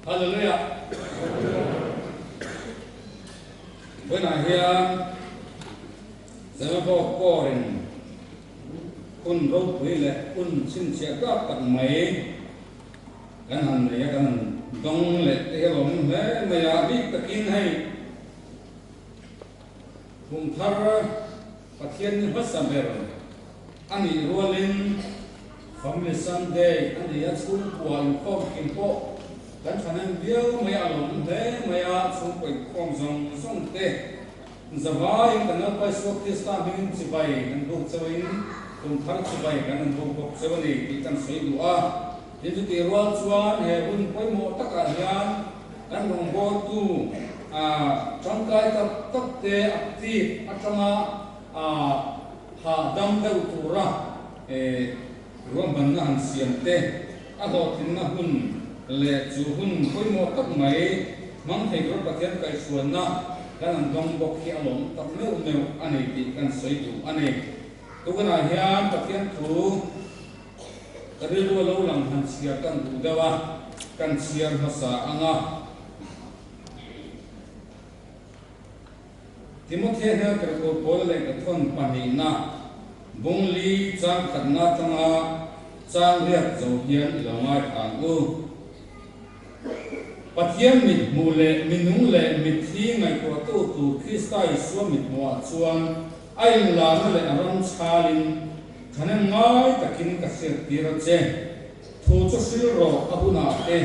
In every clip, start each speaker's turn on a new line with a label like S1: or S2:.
S1: Hallelujah! Vawiinah hian Zemabawk Kawrin hun ropui leh hun chhinchhiah tlak tak mai kan han nei a, kan han dawng leh te hi a lawmawm hle mai a, bik takin hei kum thar Pathian ni hmasa ber a nih rualin Family Sunday a ni a, chhungkua inkhawm thin pawh kan thahnem viau mai a, a lawmawm hle mai a, chhungkua inkhawm zawng zawng te zavaiin kan Lalpa Isua Krista hmingin chibai kan buk chauhin kum thar chibai kan rawn buk bawk chauh a ni tih kan sawi duh a. Tin chutih rual chuan he hun pawimawh takah hian kan rawngbawltu tangkai tak tak te active atanga hahdam deuh tura ruahmanna han siam te a hlawhtlinna hun leh chu hun pawimawh tak mai hmang thei tur Pathian kaihhruaina kan han dawng bawk hi a lawm tak meuh meuh a ni tih kan sawi duh a ni. Tukanah hian Pathian thu Ka rilru a lo lang han chhiar kan duh deuh a, kan chhiar hmasa ang a. Timothea hmel tirhkoh Paula lehkhathawn pahnihna, bung li chang khatna atanga chang riak zo hian i lo ngaithla ang u. Pathian mithmuh leh minung leh mitthi ngaihtuahtu tur Krista Isua mithmuhah chuan a inlarna leh a ram chhalin Thahnem ngai takin ka hriattir a che. Thu chu hril rawh, a hunah te,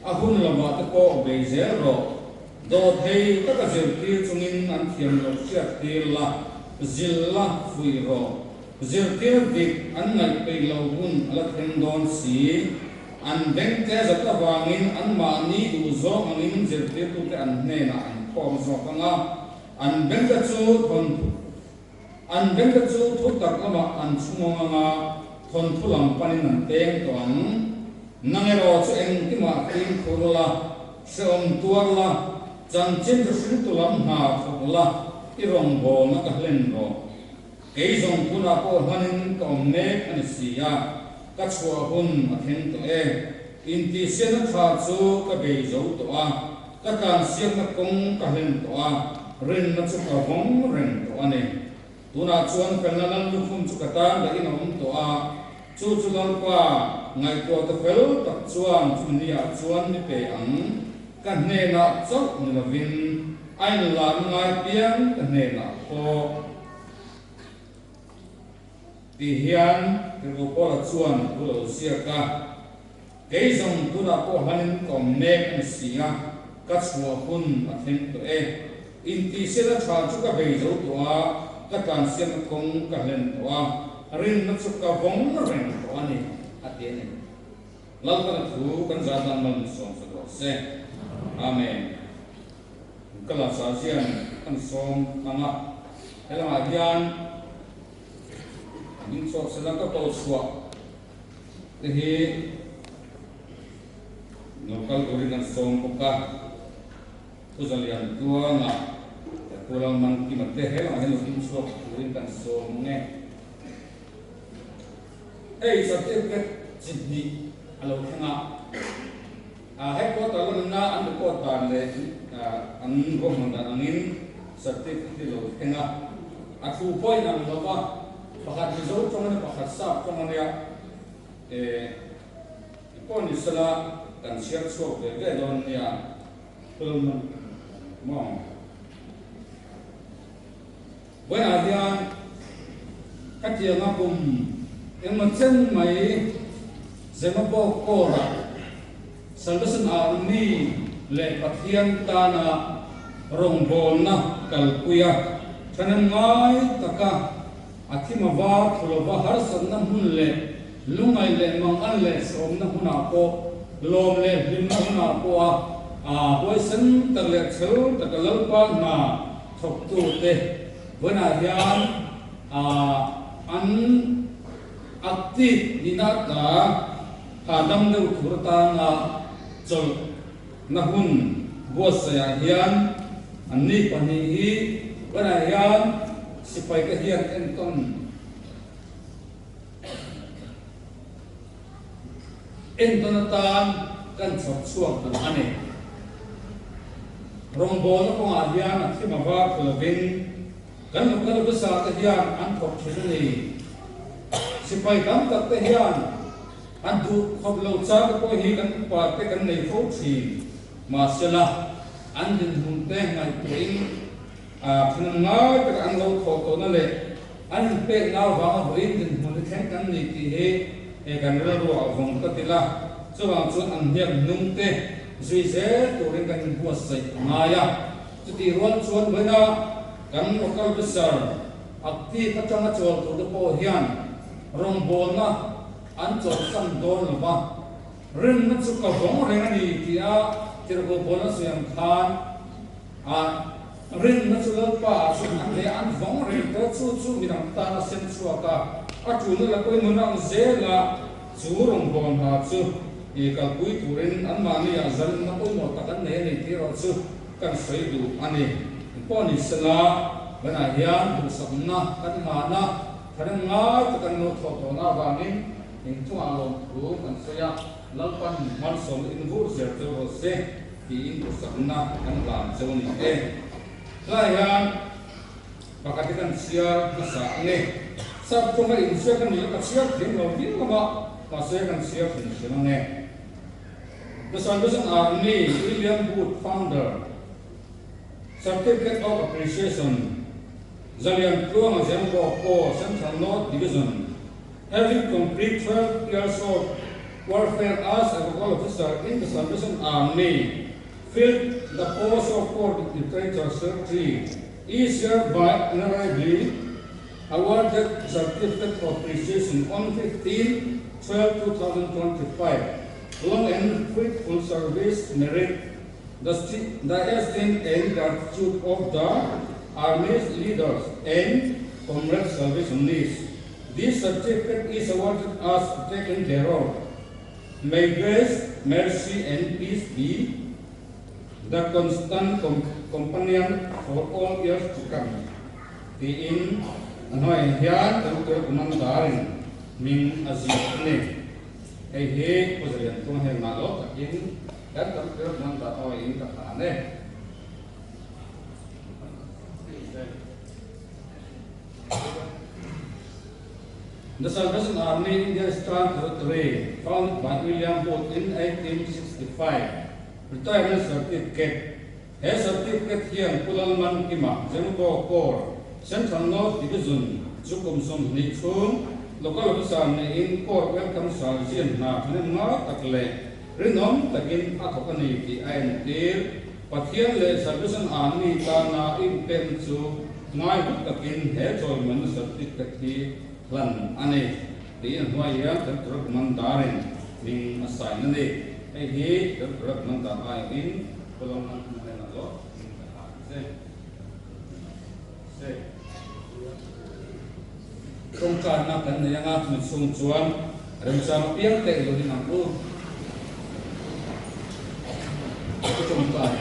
S1: a hun lovah te pawh bei zel rawh. Dawhthei taka zirtir chungin an thiam loh hriattir la, zil la, fuih rawh. Zirtir dik an ngaih peih lo hun a la thleng dawn si. An bengte zat avangin anmahni duhzawng angin zirtirtute an hnenah an khawm zawk ang a, an bengte chu thawnthu An bengte chu thu tak lamah an chhungawng ang a, thawnthu lam panin an peng tawh ang. Nang erawh chu engkimah fimkhur la, hrehawm tuar la, chanchin chu hriltu lam hna thawk la, i rawngbawlna ka hlen rawh. Kei zawng tunah pawh hlanin ka awm mek a ni si a, ka chhuah hun a thleng tawh e. Intihsiakna tha chu ka bei zo tawh a. Ka tlansiakna kawng ka hlen tawh a, rinna chu ka vawng reng tawh a ni. Tunah chuan felna lal lukhum chu ka tan dahin a awm tawh a, chu chu Lalpa ngaihtuah ta fel tak chuan chumi niah chuan mi pe ang. Ka hnenah chauh ni lovin a inlan ngai piang ka hnenah pawh. Ti hian Tirhkoh Paula chuan thu lo ziak a. Kei zawng tunah pawh hlanin ka awm mek a ni si a, ka chhuah hun a thleng tawh e. Intihsiatna tha chu ka bei zo tawh a, ka tlansiamna kawng ka hlen tawh a, rinna chu ka vawng reng tawh a ni, a ti a ni. Lalpana thu kan zah dan mal min sawm sak rawh se. Amen. Ka la sa zian kan sawm ang a, helamah hian min chhuak sela ka ko chhuah. Te hi lo kal turin an sawm bawk a, Pu Zalian Tluanga leh Pu Lalmankima te he lamah hian lo ding chhuak turin kan sawm ang e. Hei certificate chi hnih a lo thleng a, headquarter laminna an record dan leh an ruahman dan angin certificate hi lo thleng a, a thu pawh inang lo va. Pakhat Mizo tawng a nia, pakhat Sap tawng a nia. Eh, pawh ni sela kan chhiar chhuak ve ve dawn nia. Pulman maw? Vawiinah hian khatianga kum engmaw chen mai Zemabawk Corps-ah Salvation Army leh Pathian tana rawngbawlna kalpui a, thahnem ngai taka a thim a var thu lova harsatna hmun leh lungaih leh mangan leh hrehawmna hmunah pawh lawm leh hlimna hunah pawh a huaisen tak leh chhel taka Lalpa hna thawktute vawiinah hian an active nihna ata Hahdam deuh tur atana chawlhna hun buatsaihah hian anni pahnih hi banah hian sipaite hian entawn entawn atan. kan chhawp chhuak duh a ni. Rawngbawlna kawngah hian a thim a var thlu lovin kan local officer te hian an thawk thin a ni. Sipai tam tak te hian an duh khawp lo char te pawh hi kan upa te kan nei fo thin. Mahsela, an dinhmun te ngaihtuahin thinlung ngai taka an lo thawh tawhna leh an inpekna avanga vawiin dinhmun hi thleng kan ni tih hi kan rilruah a vawng ta tel a. Chuvang chuan an hniak hnung te zui zel turin kan inbuatsaih a ngai a. Chutih rual chuan vawiina kan local officer active atanga chawl turte pawh hian rawngbawlna an chawlhsan dawn lo va. Rinna chu ka vawng reng a ni tia tirhkoh pawl a sawi ang khan a rinna chu Lalpa ah chuan an leh an vawng reng tawh chu chu midang tan a sem chhuak a, a tulna la pawimawhna ang zela chu rawngbâwl hna chu i kalpui turin anmahni ah zalenna pawimawh tak an nei a ni tih erawh chu kan sawi duh a ni. Engpawh ni sela, banah hian duhsakna kan hlan a, tharem ngai tak an lo thawh tawhna avangin, Inchungah lawmthu kan sawi a, Lalpan hmalsawmna in vur zel cheu rawh se tiin duhsakna kan hlan cheu a ni e. Tlaiah hian pakhat hi kan chhiar hmasa a ni. Sap tawnga inziak a ni a, ka chhiar thiam lo viau ang a, mahse kan chhiar hrim hrim ang e. The Salvation Army, William Booth Founder, Certificate of Appreciation, Zalian Tluanga Zembo Corps, Central North Division, Having complete 12 years of warfare as a local officer in the Salvation Army, filled the post of Court Literature Secretary, is hereby honorably awarded Certificate of Appreciation on 15 12 2025. Long and fruitful service merit the, the esteem and gratitude of the Army's leaders and comrade Salvationists. This certificate is awarded as taken thereof. May grace, mercy, and peace be the constant companion for all years to come. Tiin a hnuaiah hian kan tel commander-in hming a ziak a ni. Hei hi Pu Zalianthunga hian mah lo takin kan tam tel commander awiin ka hlan e. The Salvation Army India Eastern Territory, founded by William Booth in 1865, Retirement Certificate He certificate hian Pu Lalman Kima, Zembo Corps, Central North Division chu kum 20 chhung Local Officer neiin Corps Welcome Sergeant hna thahnem ngai tak leh rinawm takin a thawk a ni tih a entir. Pathian leh Salvation Army tana inpem chu ngai hlut takin he chawimawnna certificate hi hlan a ni tiin a hnuai hian kan Tura Commander-in hming a sign a ni. Hei hi kan Tura Commander aiawhin Kawlawng an hmu hnenah lawk hming ka hlan che. Se. Tawngtaina kan nei anga chumi chhung chuan remchang apiang te i lo ding ang u. Ka tawngtai.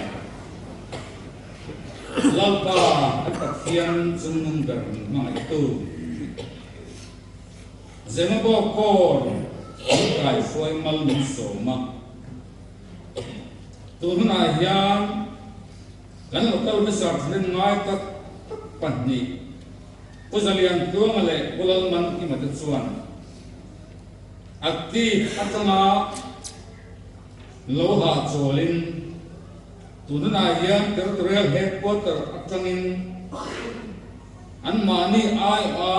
S1: Lalpa kan Pathian chungnung ber min hmangaihtu. Zemabawk kawn min kaihruai mal min sawm a. Tun hunah hian kan local officer rin ngai tak tak pahnih Pu Zalian Tluanga leh Pu Lalman Kima te chuan active atanga lo hahchawlin tun hunah hian Territorial Headquarter atangin anmahni aiawha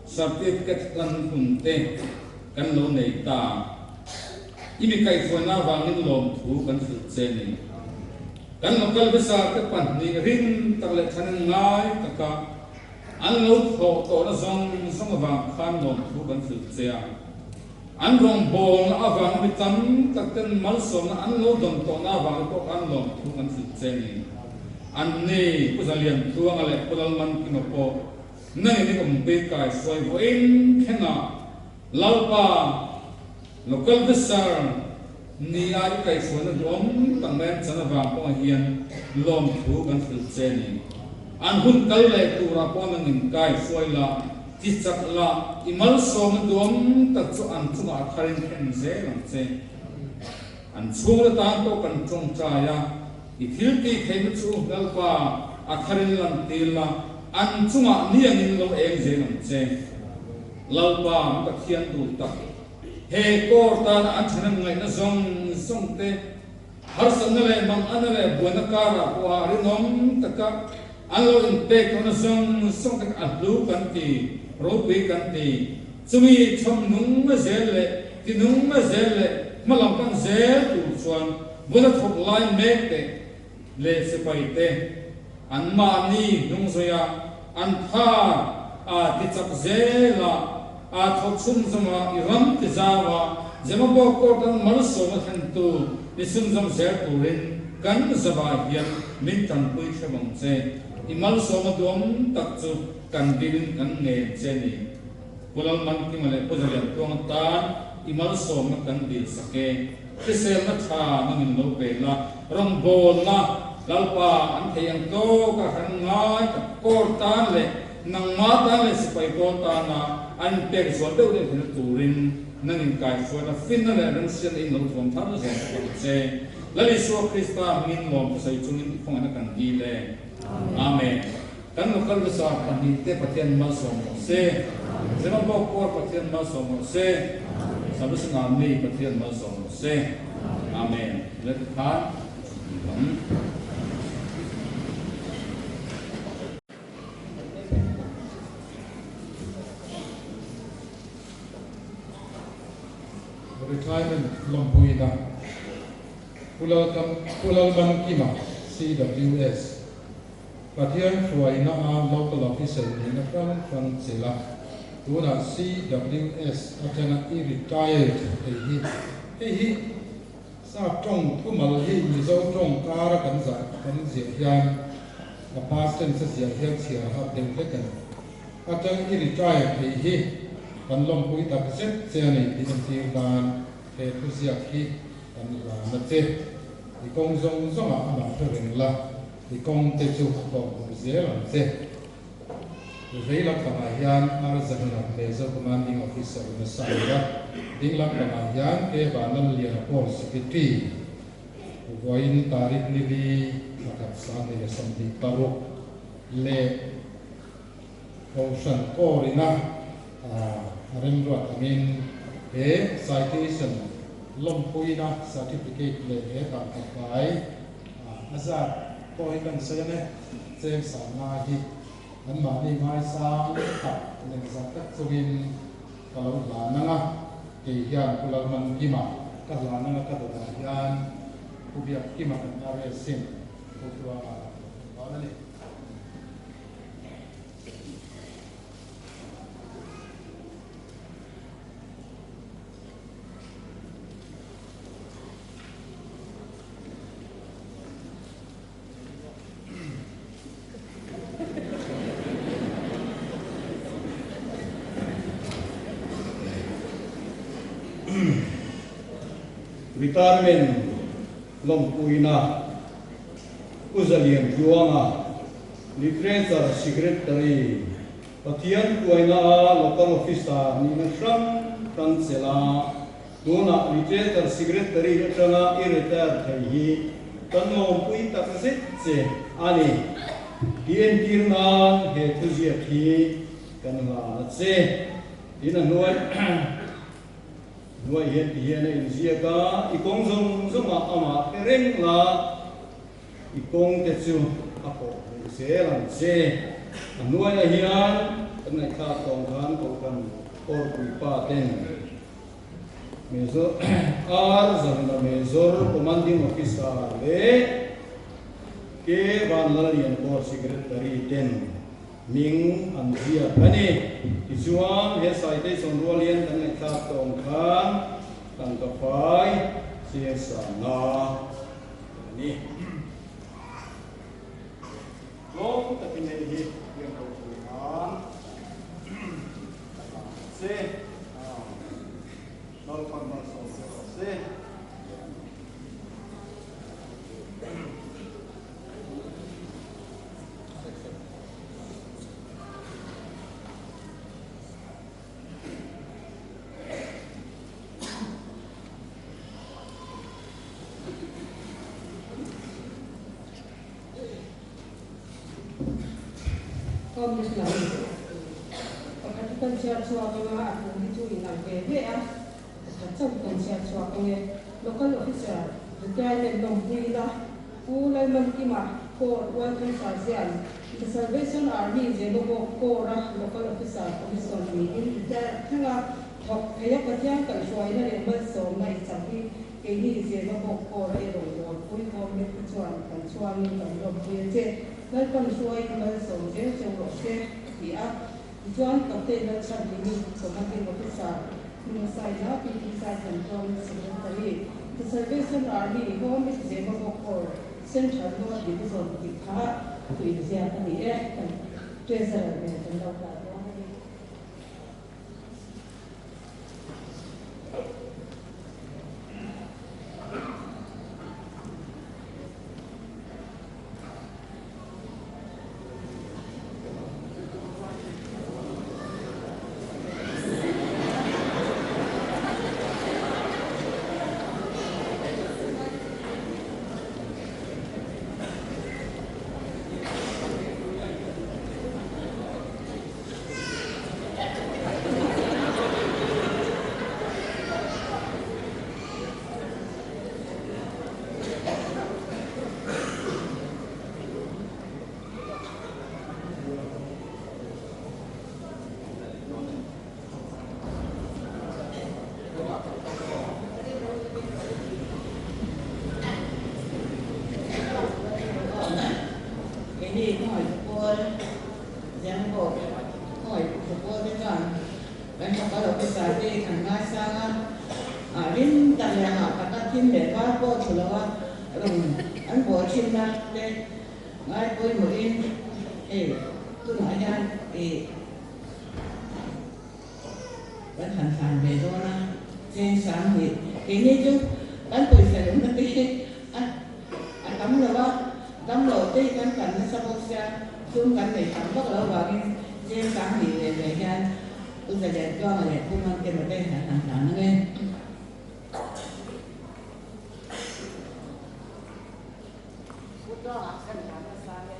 S1: certificate hlan hun te kan lo nei ta. I mi kaihhruaina avangin lawmthu kan hrilh che ni. Kan local visa te pahnih ring tak leh thanin ngai taka an lo thawh tawhna zawng zawng avang khan lawmthu kan hrilh che a. An rawngbawlna avanga mi tam tak ten malsawmna an lo dawn tawhna avang pawh khan lawmthu kan hrilh che ni. Anni Pu Zalian Tluanga leh Pu Lalman Kima pawh nangin i awmpui kaihruai vawiin thlengah Lalpa, Local Officer ni a i kaihhruaina duhawm tak mai an chan avang pawh hian lawmthu kan hrilh che ni. An hun kal leh turah pawh nang in kaihruai la, ti chak la, i malsawmna duhawm tak chu an chungah a tharin thlen zel ang che. An chhungte tan pawh kan tawngtai a, i thil tih theihna chu Lalpa a tharin lantir la, an chungah ni angin lo eng zel ang che. Lalpa min Pathian duh tak, he kawr tana an thahnem ngaihna zawng zawng te, harsatna leh manganna leh buaina karah pawha rinawm taka an lo inpek tawhna zawng zawng te kha a hlu kan ti, ropui kan ti. Chumi chhawm nung zel leh ti nung zel leh hmalam pan zel tur chuan bula thawk lai mek te leh sipai te an mahni hnung zawia an tha a ti chak zel a, a thawk chhunzawm a, i ram ti zau a, Zemabawk court an malsawm a thlentu ni chhunzawm zel turin kan zavai hian min tanpui hrep ang che. I malsawm a duam tak chu kan dilin kan ngen che ni. Pu Lalmankima leh Pu Zaliantuang atan i malsawmna kan dil sak e. Hriselna tha nangin lo pe la, rawngbawlna Lalpa an thei ang tawk a hran ngai tak kawr tan leh nangma tan leh sipai pawl tana an inpek zual deuh deuh theihna turin nangin kaihruaina finna leh remhriatna in lo thuam thar zel bawk ang che. Lal Isua Krista hmingin lawm thusawi chungin i khawngaihna kan dil e. Amen. Kan local officer pahnihte Pathian malsawm rawh se. Zemabawk Corps Pathian malsawm rawh se. Salvation Army Pathian malsawm rawh se. Amen. Let khan lam.
S2: Retirement lawmpuina Pu Lalmankima, CWS. Pathian hruaina a Local Officer nihna hrang hrang chelh a, tunah CWS atanga i retired thei hi, hei hi Sap tawng thumal hi Mizo tawng kara kan zah kan ziah hian a past tense a ziah hian chhiar a hap deuh hlek a ni. Atang i retire thei hi kan lawmpui tak zet che a ni tih entir nan he thuziak hi kan hlan a che. I kawng zawng zawngah amah hre reng la. I kawng te chu kawh hmuh zel ang che. Vei lampangah hian R Zahnuna Major Commanding Officer in a sign a, ding lampangah hian K Vanlalliana Paul Secretary vawiin tarik nili thla khat sang leh 26 leh Kohhran Kawrina a remruat angin he citation lawmpuina certificate leh he tangka fai A zat pawh hi kan sawi ang e, cheng sangna hi anmahni ngaisang tak leh zah tak chungin ka lo hlan ang a, kei hian Pu Lalmankima ka hlan ang a, ka dawtah hian Pu Biakkima kan RS in Pu Tluanga a lo hlan a ni.
S3: Retirement lawmpuina Pu Zaliantluanga, Literature Secretary, Pathian tuaina a Local Officer nihna hrang hrang chelh a, Tunah Literature Secretary atanga i retire thei hi kan lawmpui tak zet che a ni. Tih entir nan he thuziak hi kan hlan a che. Tin a hnuai hnuai hian ti hian a inziak a, i kawng zawng zawngah amah hre reng la, i kawng te chu a pawh hmuh zel ang che. A hnuaiah hian kan ngaihthlak tawng khan Kohhran Kawrpuipa ten Major R Zanna Major Commanding Officer leh K Vanlallian Corps Secretary ten hming an ziak a ni. Tichuan he citation rual hian kan ngaihthlak tawng khan tangka fai cheng sangna a ni. Tlawm takin hei hi rian ropui nan ka hlan a che. Lalpan malsawm che rawh se.
S4: Home Mission lam pakhat hi kan chhiar chhuak anga a thu hi chu inang ve ve a, pakhat chauh hi kan chhiar chhuak ang e. Local Officer Retirement lawmpuina Pu Lalmankima Corps Welcome Sarzian The Salvation Army Zemabawk Corps-a Local Officer Commission niin retire thleng a thawk thei a, Pathian kaihhruaina leh malsawmna i chang hi Keini Zemabawk Corps-a i rawn bawlpui Home te chuan kan chhuangin kan lawmpui a che. Lalpan hruaiin malsawm zel cheu rawh se, a ti a. Tichuan, Captain Lalchhanhimi, Commanding Officer, Hnunga Saina, PT Saithantlawng, Secretary, The Salvation Army, Home East Zemabawk Corps, Central North Division tih kha tuinziak a ni e. Kan Treasurer nen kan lo dah dawn a ni.
S5: Keini khawngaih pawl Zemabawk khawngaih pawl te chuan kan local officer te kan ngaisang a, ah rim tak leh hah taka thim leh var pawh thu lo a rawn an bawl thinna te ngai pawimawhin hei tunah hian ih kan han hlan ve dawn a, cheng sang hnih keini chu kan pawisa lawmna te hi a a tam lo a, damlo te hi kan kan nasa bawk sia sum kan nei tam vak lo avangin cheng sang hnih ve ve hian Pu Zaliantluanga leh Pu Mangkema te kan han hlan ang e. Pu Tluanga kan hlan nasa e.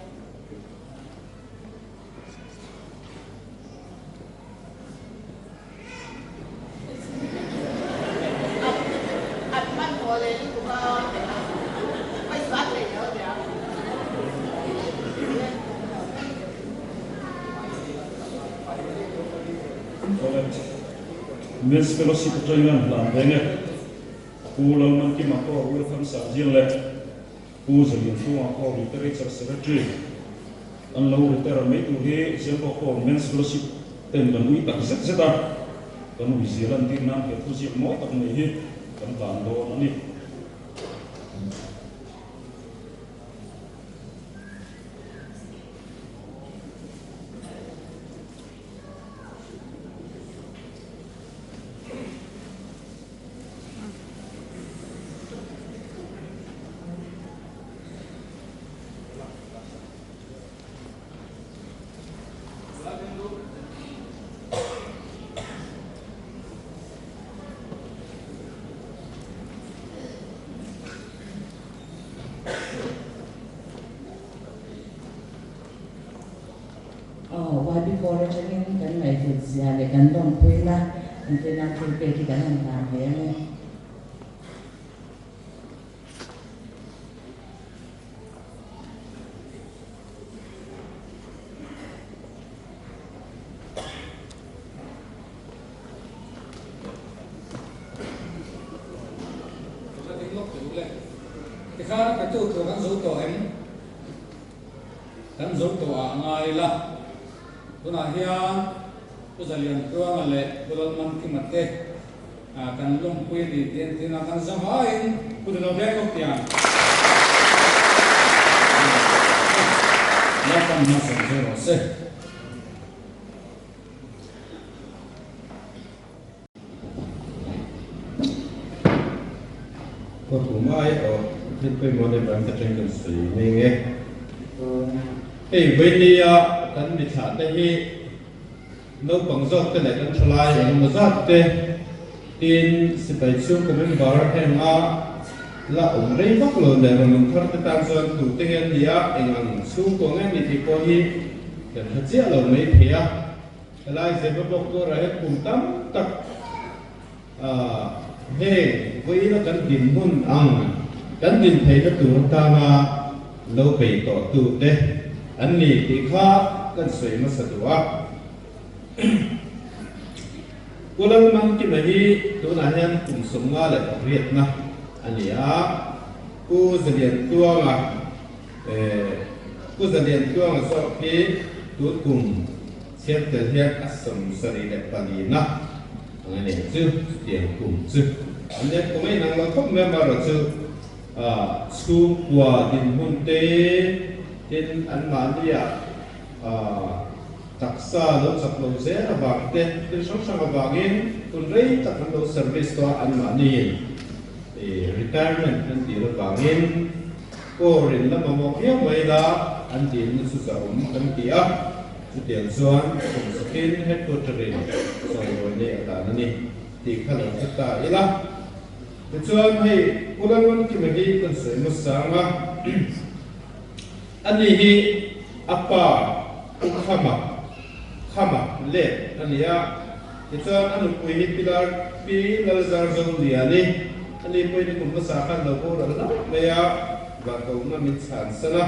S6: Men's Fellowship atangin an hlan reng e. Pu Lalmankima Corps Welcome Sergeant leh Pu Zalianchhunga Corps Literature Secretary an lo retire mai tur hi Zembo Corps Men's Fellowship ten kan ui tak zet zet a, kan ui zia lantir nan he thuziak mawi tak mai hi kan hlan dawn a ni.
S5: Aw, YB Corps atangin kan ngaihhlut zia leh kan lawmpuina entirna thil pek hi kan han hlan ve ang e.
S1: Ka ding lawk teh u le. Tikhan a petu tur kan zo tawh em? Kan zo tawh ah ngai la. Tunah hian Pu Zaliantluanga leh Pu Lalmankima te kan lawmpui a ni tih an tin a, kan za vaiin Pu Dilo Beng lawk tiang Lalpan hmasawm che rawh se.
S7: Khaw thu mai aw thil pawimawh deuh an ka teng kan sawi mai nge. Hei Vainia kan mithlah te hi naupang zawk te leh kan thalai engemaw zat te tin sipai chhungkaw member heng a la awm rei vak lo leh rawn awm thar te tan chuan tute nge an nia eng ang chhungkaw nge ni tih pawh hi. kan hre chiah lo mai thei a, helai Zemabawk tuarah hian kum tam tak heng vawiina kan dinhmun ang kan din theihna tur atana lo bei tawhtute an ni tih kha kan sawi hmasa duh a. Pu Lalmangkima hi tunah hian kum 58 na a ni a, Pu Zaliantluanga Pu Zaliantluanga zawk hi tun kum chhiar tel hian a 74 na ang a nei chu, chutiang kum chu an nia kum a inang lo khawp mai amaherawh chu chhungkua dinhmun te tin anmahniah Taksa lo chak lo zel avang te, thil hrang hrang avangin hun rei tak an lo service tawh a, anmahniin retirement an dil avangin Core-in la mamawh viau mai la an dilna chu zahawm kan ti a, chutiang chuan kum sakin headquarter-in sawimawi nei a dan a ni tih kha lo hre ta ila. Tichuan hei Pu Lalruatkima hi kan sawi hmasa ang a. Ani hi a pa Pu Khama, Khama, let a ni a, tichuan a nupui hi Pilar Pi Lalzarzoliani, ani pawhin a kum hmasa khan lo boral hlauh mai a, Vahkawhna min chhan san a.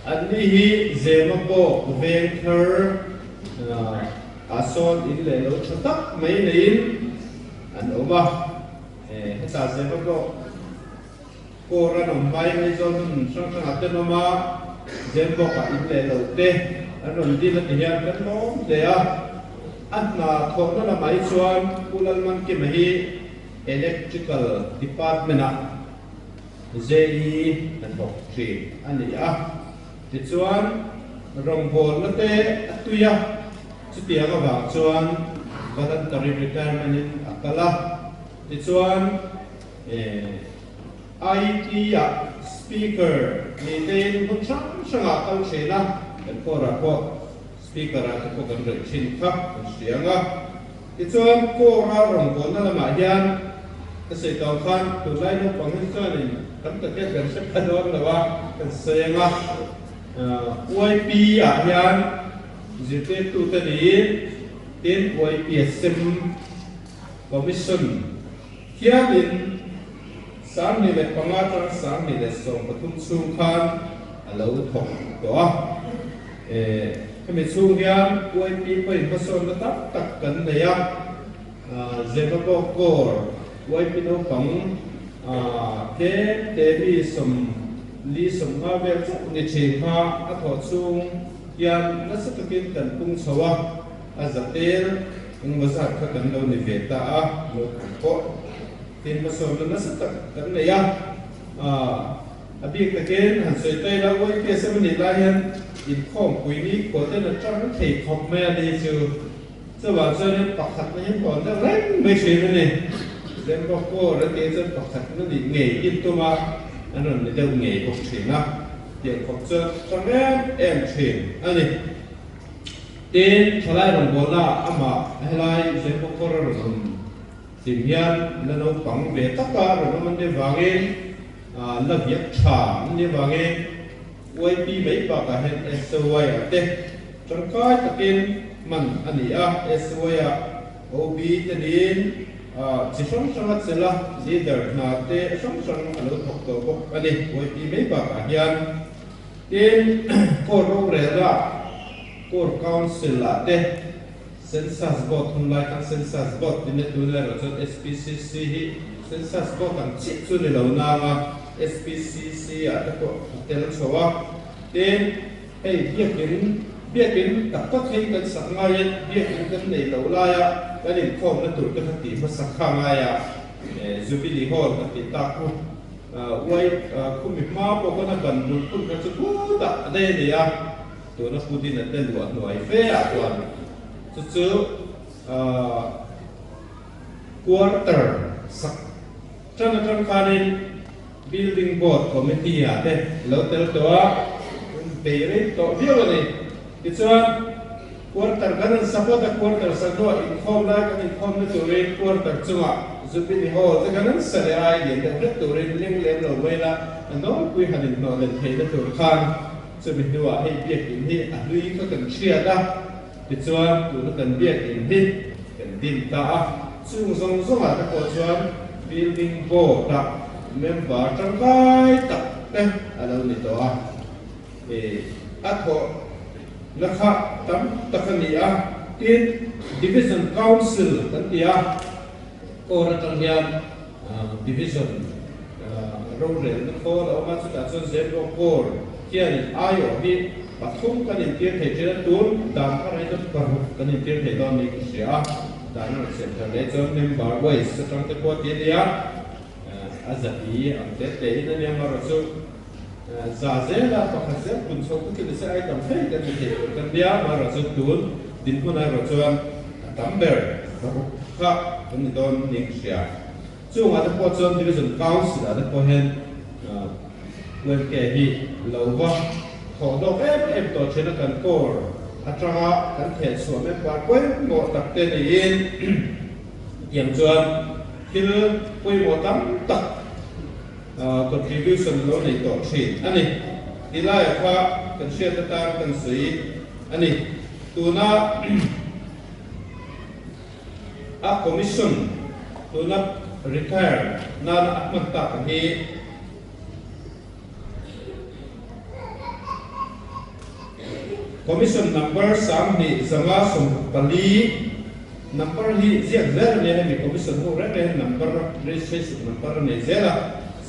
S7: Anni hi Zema pawh veng thar ah sawn in leh lo tha tak mai neiin an awm a, hetah Zema pawh Kawr an awm hmai Aizawl hmun hrang hrangah te an awm a, Zembawkah in leh lo te an rawn dil a ti hian kan lawm hle a. A hna thawhna lamah hi chuan Pu Lalmankima hi Electrical Department-ah JE hnathawk thin a ni a. Tichuan rawngbawlna te a tui a, chutiang avang chuan voluntary retirement-in a kal a. Tichuan. IT-ah speaker ni tein hmun hrang hrangah kal thin a, kan court-ah pawh speaker-ah te pawh kan reh thin kha kan hria ang a. Tichuan court-a rawngbawlna lamah hian ka sawi tawh khan tunlai naupang hi chuanin tam tak hian kan hre pha dawn lo a, kan sawi ang a. YP-ah hian zirtirtute niin tin YP-a sem Commission hianin 2005 atang 2013 chhung khan a lo thawk tawh a. Hemi chhung hian YP pawhin hmasawnna tam tak kan nei a, Zemabawk Corps YP naupang tlem te mi 40 50 vel chauh ni thin kha a thawh chhung hian nasa takin kan pung chho a. A zatel engmaw zat kha kan lo ni ve ta a, naupang pawh tin hmasawnna nasa tak kan nei a. A bik takin han sawi ta ila, YPSM a nih lai hian inkhawmpui ni khual ten a tang thei khawp mai a ni chu. Chuvang chuanin pakhatna hi hawn deuh reng mai thin a ni. Lembaw kawl a tih chuan pakhatna nih ngei intum a, an rawn ni deuh ngei bawk thin a. Tiang khawp chuan tang em em thin a ni. Tin, thalai rawngbawlna amah helai Zembawkawr a rawn awm hlim hian la naupang ve taka rawn awm an nih vangin, la viak tha an nih vangin YP mai bakah hian SOY ah te tangkai takin hman a ni a, SOY ah OB te niin chi hrang hrang a chelh a, leader hna te hrang hrang a lo thawk tawh bawk a ni YP mai bakah hian. Tin, Court rorelna, Court Council ah te Census Board hun lai khan Census Board tih na tun erawh chuan SPCC hi Census Board ang chiah chu ni lo nang a, SPCC ah te pawh a tel chho a. Tin, hei biakin, biakin tak tak hi kan sak ngaiin biakin kan neih loh laia kan inkhawmna tur te kha tih hmasak kha ngai a, Jubilee Hall kan tih tak khu. Uai khumi hma pawh khan a ban bul phun kha chu khutah a daih a ni a, tuna Putin a te luah hnuai fe ah chuan chu chu quarter sak tan atang khanin building board committee ah te lo tel tawh a, bei rei tawh viau a ni. Tichuan quarter kan an support a, quarter sak hnuah inkhawm lai kan inkhawmna turin quarter chungah Jubilee Hall te kan an sa leh a, i lian deuh hlek turin ling lem lo mai la, a nawlpui han inhnawh len theihna tur khan Chumi hnuah hei biakin hi a hlui kha kan hriat a, tichuan tuna kan biakin hi kan din ta a. Chung zawng zawngah te pawh chuan building board-a member tangkai tak te a lo ni tawh a. A thawh na kha tam tak a ni a, tin Division Council kan ti a, Core atang hian Division rorelna khawl a awm a, chutah chuan Zembro Core hianin aiawh hi pathum kan intir thei thin a, tun dan kha rei chu paruk kan intir thei dawn niin ka hria a, dan a rawn siam thar leh chuan member wise atang te pawh a ti a nia, a zahi ang te te in a nia marawh chu za zela pakhat zel phun chho ka ti nise ai tam fei kan ni thei tur kan nia, marawh chu tun dinhmun erawh chuan a tam ber paruk kha kan ni dawn niin ka hria. Chungah te pawh chuan Division Council ah te pawh hian UMK hi lo va thawh hlawk em em tawh thin a, kan core atanga kan theh chhuah member pawimawh tak te niin tiang chuan thil pawimawh tam tak contribution lo nei tawh thin a ni. Tilai kha kan hriat atan kan sawi a ni. Tuna A commission tuna retire nana a hman tak hi Commission number 2564 number hi ziak zel a nia hemi commission ho reng reng hian number registration number a nei zel a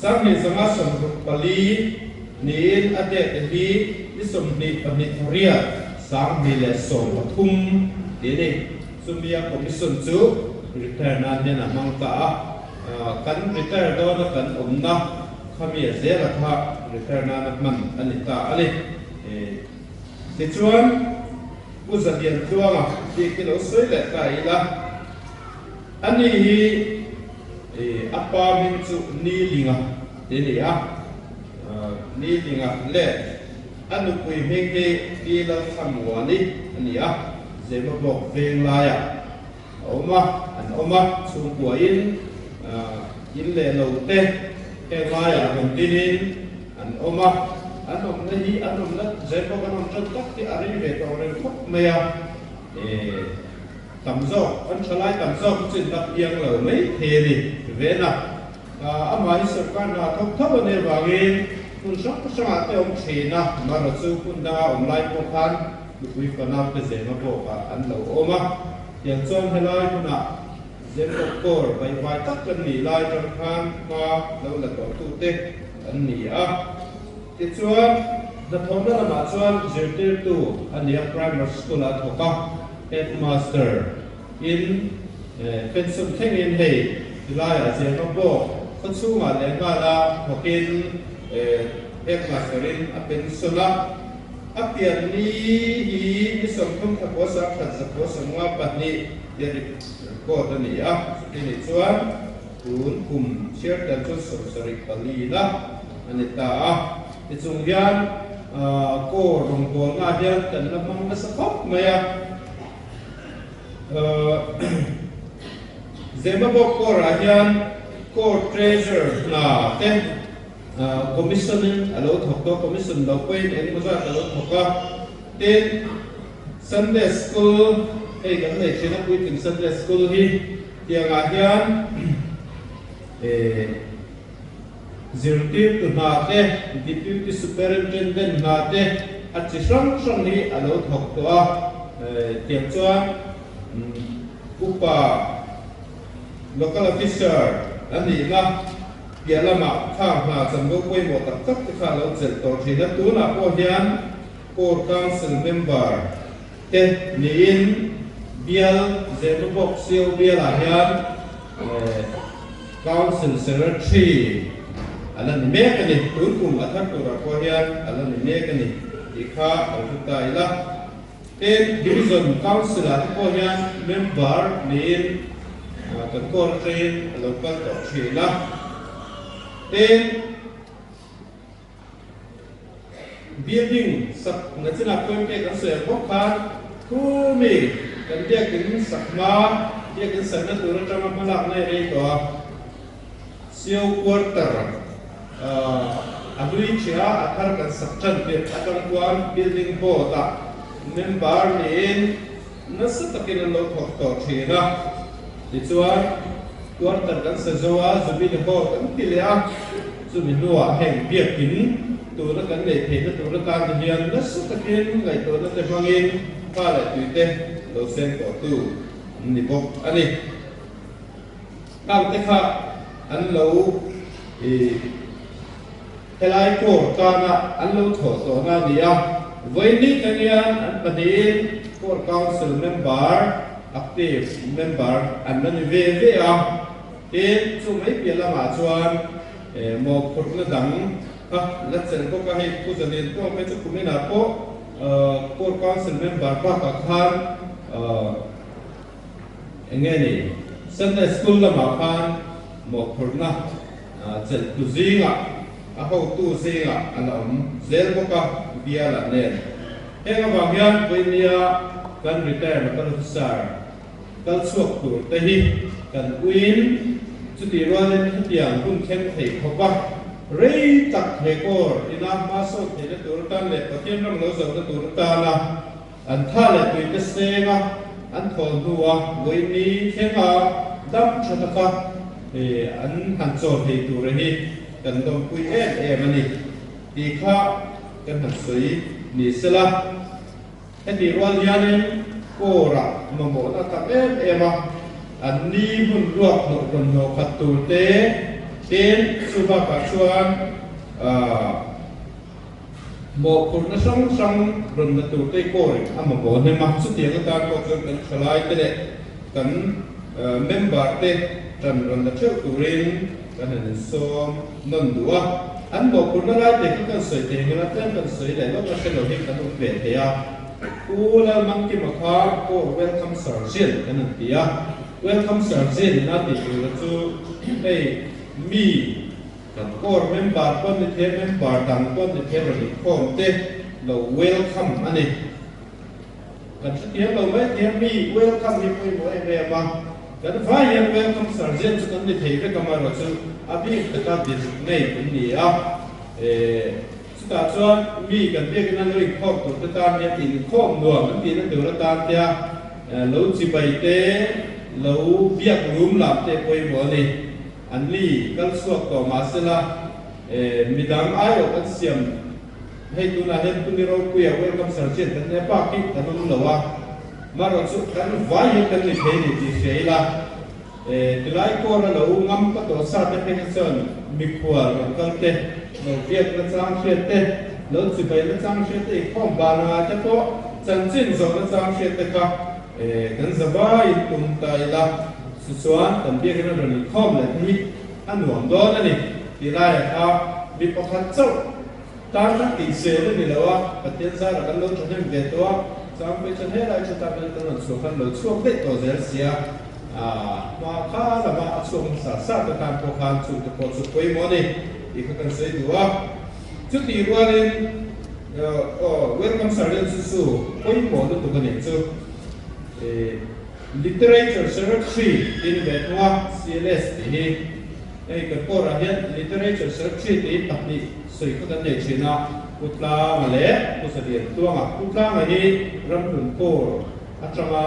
S7: 2564 niin a date hi ni 22 thariat 2013 tih a ni. Chumia commission chu retire nan hian a hmang ta a, kan retire dawna kan awmna khamia zela kha retire nana hman a ni ta a ni. Tichuan, Pu Zalian Tluanga tih khi lo sawi leh ta ila, ani hi a pa hming chu Nilinga ti a ni a, Nilinga leh a nupui hming hi Pi Lalthlamuani a ni a. Zemabawk veng laiah a awm a, an awm a, chhungkuain in leh lo te heng laiah rawn dinin an awm a, an awmna hi an awmna Zemabawk an awm tan tak hi a rei ve tawh reng khawp mai a, tam zawk an tha lai tam zawk hi chu in la piang lo mai thei a ni ven a, amah hi sorkar hna thawk tho a nih avangin hmun hrang hrangah te awm thin a, amaherawhchu hmun danga awm lai pawh khan Nupui fanau te zema bawkah an lo awm a, tiang chuan helai hmunah zem doctor vaivai tak kan nih lai atang khan hma lo la tawhtute an ni a. Tichuan, hnathawhna lamah chuan zirtirtu a ni a, primary school ah a thawk a, headmaster in pension thlengin hei tilaiah zema bawk khawchhungah leh nghala thawkin headmaster in a pension a. A pian ni hi ni 30 thla kaw 10,000 92 tia record a ni a, chuti nih chuan tun kum chhiar tel chu 74 na a ni ta a. Tichung hian Core rawngbawlnaah hian kan la hmang nasa khawp mai a. Zemabawk Core-ah hian Core Treasurer hna te, Commission in a lo thawk tawh, Commission lo pawhin engemaw zat a lo thawk a, tin Sunday School hei kan nei thin a, puitling Sunday School hi tiangah hian zirtirtu hna te, Deputy Superintendent hna te a chi hrang hrang hi a lo thawk tawh a, tiang chuan upa Local Officer a nihna. Piah lamah khang hna chanvo pawimawh tak tak te kha a lo chelh tawh thin a, tunah pawh hian Core Council member te niin bial Zemabawk CO bialah hian Council Secretary a la ni mek a ni, tun kum a thar turah pawh hian a la ni mek a ni tih kha lo hre ta ila. Tin, Division Council-ah te pawh hian member niin kan court atangin a lo kal tawh thin a. Tin, building sak na chinah pawhin pek an sawi ang bawk khan thu mi kan biakin sak hma, biakin sakna tur atanga hmalakna i rei tawh a, CO quarter. A hlui ṭhia a thar kan sak ṭan tirh aṭang chuan building board ah member niin nasa takin an lo thawk tawh ṭhin a. Tichuan, quarter kan sa zo a, Jubilee Hall kan ti leh a, chumi hnuah heng biakin tuna kan neih theihna tur atan te hian nasa takin ngaihtuahna te hmangin pa leh tuite lo seng tawhtu an ni bawk a ni. Khangte kha an lo helai court tana an lo thawh tawhna a ni a, vawiin thleng hian an pahnihin court council member, active member an la ni ve ve a, tin chu mai piah lamah chuan mawhphurhna dang kha la chelh bawk a, hei Pu Zalin pawh phei chu kuminah pawh court council member bakah khan Eng nge ni? Sunday School lamah khan mawhphurhna chelhtu zingah, a hotu zingah a la awm zel bawk a, bialah nen. Heng avang hian Puinia kan retire local officer kal chhuak tur te hi kan uiin chutih rualin hetiang hun thleng thei khawp a, rei tak he kawr ina hma sawt theihna tur atan leh Pathian ram lo zohna tur atana An tha leh tuite senga an thawl hnua vawiini thlenga dam tha taka an han chaw thei tura hi kan lawmpui em em a ni tih kha kan han sawi ni sela. Heti rual hianin kawrah mamawhna tam em em a, an ni hmun ruak hnawh rawn hnawh khat tur te, tin chu bakah chuan Mawhphurhna hrang hrang rawn la tur te kawrin a mamawh hnem a, chutiang atan pawh chuan kan thalai te leh kan member te tan rawn la theuh turin kan han insawm nawn duh a. An mawhphurhna lai te kha kan sawi thei ngela tlem kan sawi leh lawk a hre lo hi kan awm ve thei a. Pu Lalmangkima kha pawh Welcome Sergeant kan han ti a, Welcome Sergeant ina tih tura chu hei mi, Kan core member pawn ni the, member dang pawn ni the rawn inkhawm te lo welcome a ni. Kan hrethiam lo mai thei mi welcome hi pawimawh em em a, kan vai hian welcome sergeant chu kan ni thei vek amaherawh chu a bik taka designate kan ni a, chutah chuan mi kan biakin an lo inkhawm tur te tan hian inkhawm nuam an tihna tur atan te a lo chibai te, lo biak rum lam te pawimawh a ni. An ni kal chhuak tawh mah sela, midang aiawh kan siam hei tunah hian Puni Ropuia Welcome Sergeant kan nia bak hi kan awm lo a, marawh chu kan vai hian kan ni thei ni tih hria ila, tilai kawr a lo ngam ka tawh sa te phei kha chuan mikhual rawn kal te, lo biak na chang hriat te, lo chibai na chang hriat te, inkhawm ban anga te pawh chanchin zawh na chang hriat te kha kan zavaiin tum ta ila. Tichuan, kan biakina rawn inkhawm leh te hi a nuam dawn a ni tih laiah kha mi pakhat chauh tan kha tih zel a ni lo a, Pathian zarah kan lo thahnem ve tawh a, Changpui chuan helai chu tak in kan rawn chhuah khan lo chhuak daih tawh zel sia, hma kha lama a chhuak hmasa sa te tan pawh khan chu te pawh chu pawimawh a ni tih kha kan sawi duh a. Chutih rualin aw Welcome Sir Lian chu chu pawimawh lutuk a nih chu. Literature Secretary tih ni ve thung a, CLS tih hi hei ka court ah hian Literature Secretary tih pahnih sawi kha kan nei thin a, Pu Tlanga leh Pu Zalian Tuanga. Pu Tlanga hi Ramhlun Court atanga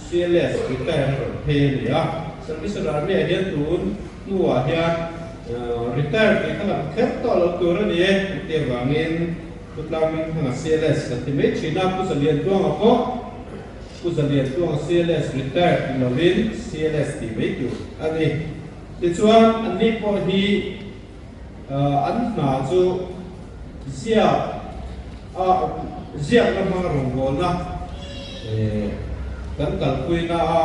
S7: CLS retire a rawn phei a ni a, Service Army ah hian tun hnuah hian retire tih kha lam kher tawh lo tur a ni e an tih avangin Pu Tlangming Thanga CLS kan ti mai thin a, Pu Zalian Tuanga pawh Pu Zalian Tuanga CLS retired ti lovin CLS tih mai tur a ni. Tichuan anni pawh hi an hna chu ziak a ziakna hmanga rawngbawlna kan kalpuina a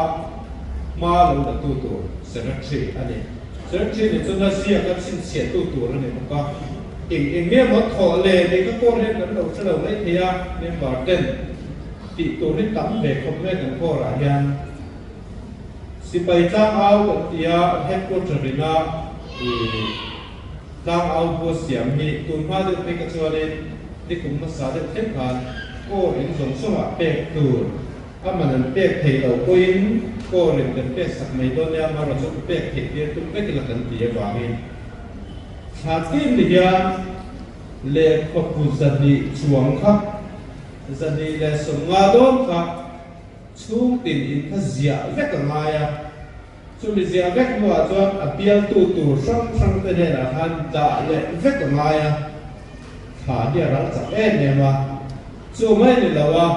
S7: hma lo la tu tur secretary a ni. Secretary ni chuan a ziak a chhinchhiah tu tur a ni bawk a. Eng eng nge maw thawh leh tih kha pawh hian kan lo hre lo mai thei a, member ten. Tih tur hi tam ve khawp mai kan kawrah hian sipai tlang au kan ti a, headquarter ina ih tlang au bu a siam hi tun hma deuh phei kha chuanin nikum hmasa deuh thleng khan kawr in zawng zawngah pek tur a man an pek theih loh pawhin kawr in kan pek sak mai dawn nia amaherawh chu pek theih tir tum vek ila kan ti avangin thla tin ni hian. Lehkhabu 200 chuang kha, 250 dawn kha chhungtin in kha ziah vek a ngai a. Chumi ziah vek hnuah chuan a bialtu tur hrang hrang te hnenah khan dah leh vek a ngai a, thla hi a ral chak em em a. Chu mai ni lo a,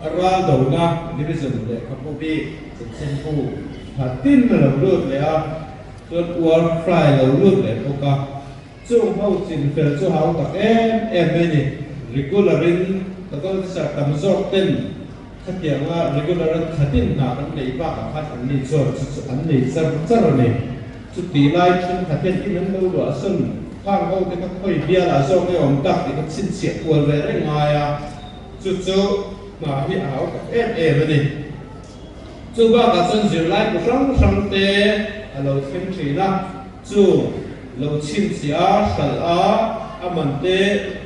S7: ral dona division lehkhabu bik chanchinbu thla tin a lo lut leh a, chuan war cry lo lut leh bawk a. Chung ho chin fel chu hau tak em em mai ni. Regular in local officer tam zawk ten khatianga regular a thatin hna kan neih bakah khan an ni chuan chu chu an nei char char a ni. Chutih lai thenkhat hian in an lo luah sawn khang ho te kha khawi bialah zawk nge awm tak tih kha chhinchhiah kual ve reng ngai a, chu chu hna hi a hau tak em em a ni. Chu bakah chuan zirlai bu hrang hrang te a lo thleng thin a. Chu lo chhinchhiah a, hralh a, a man te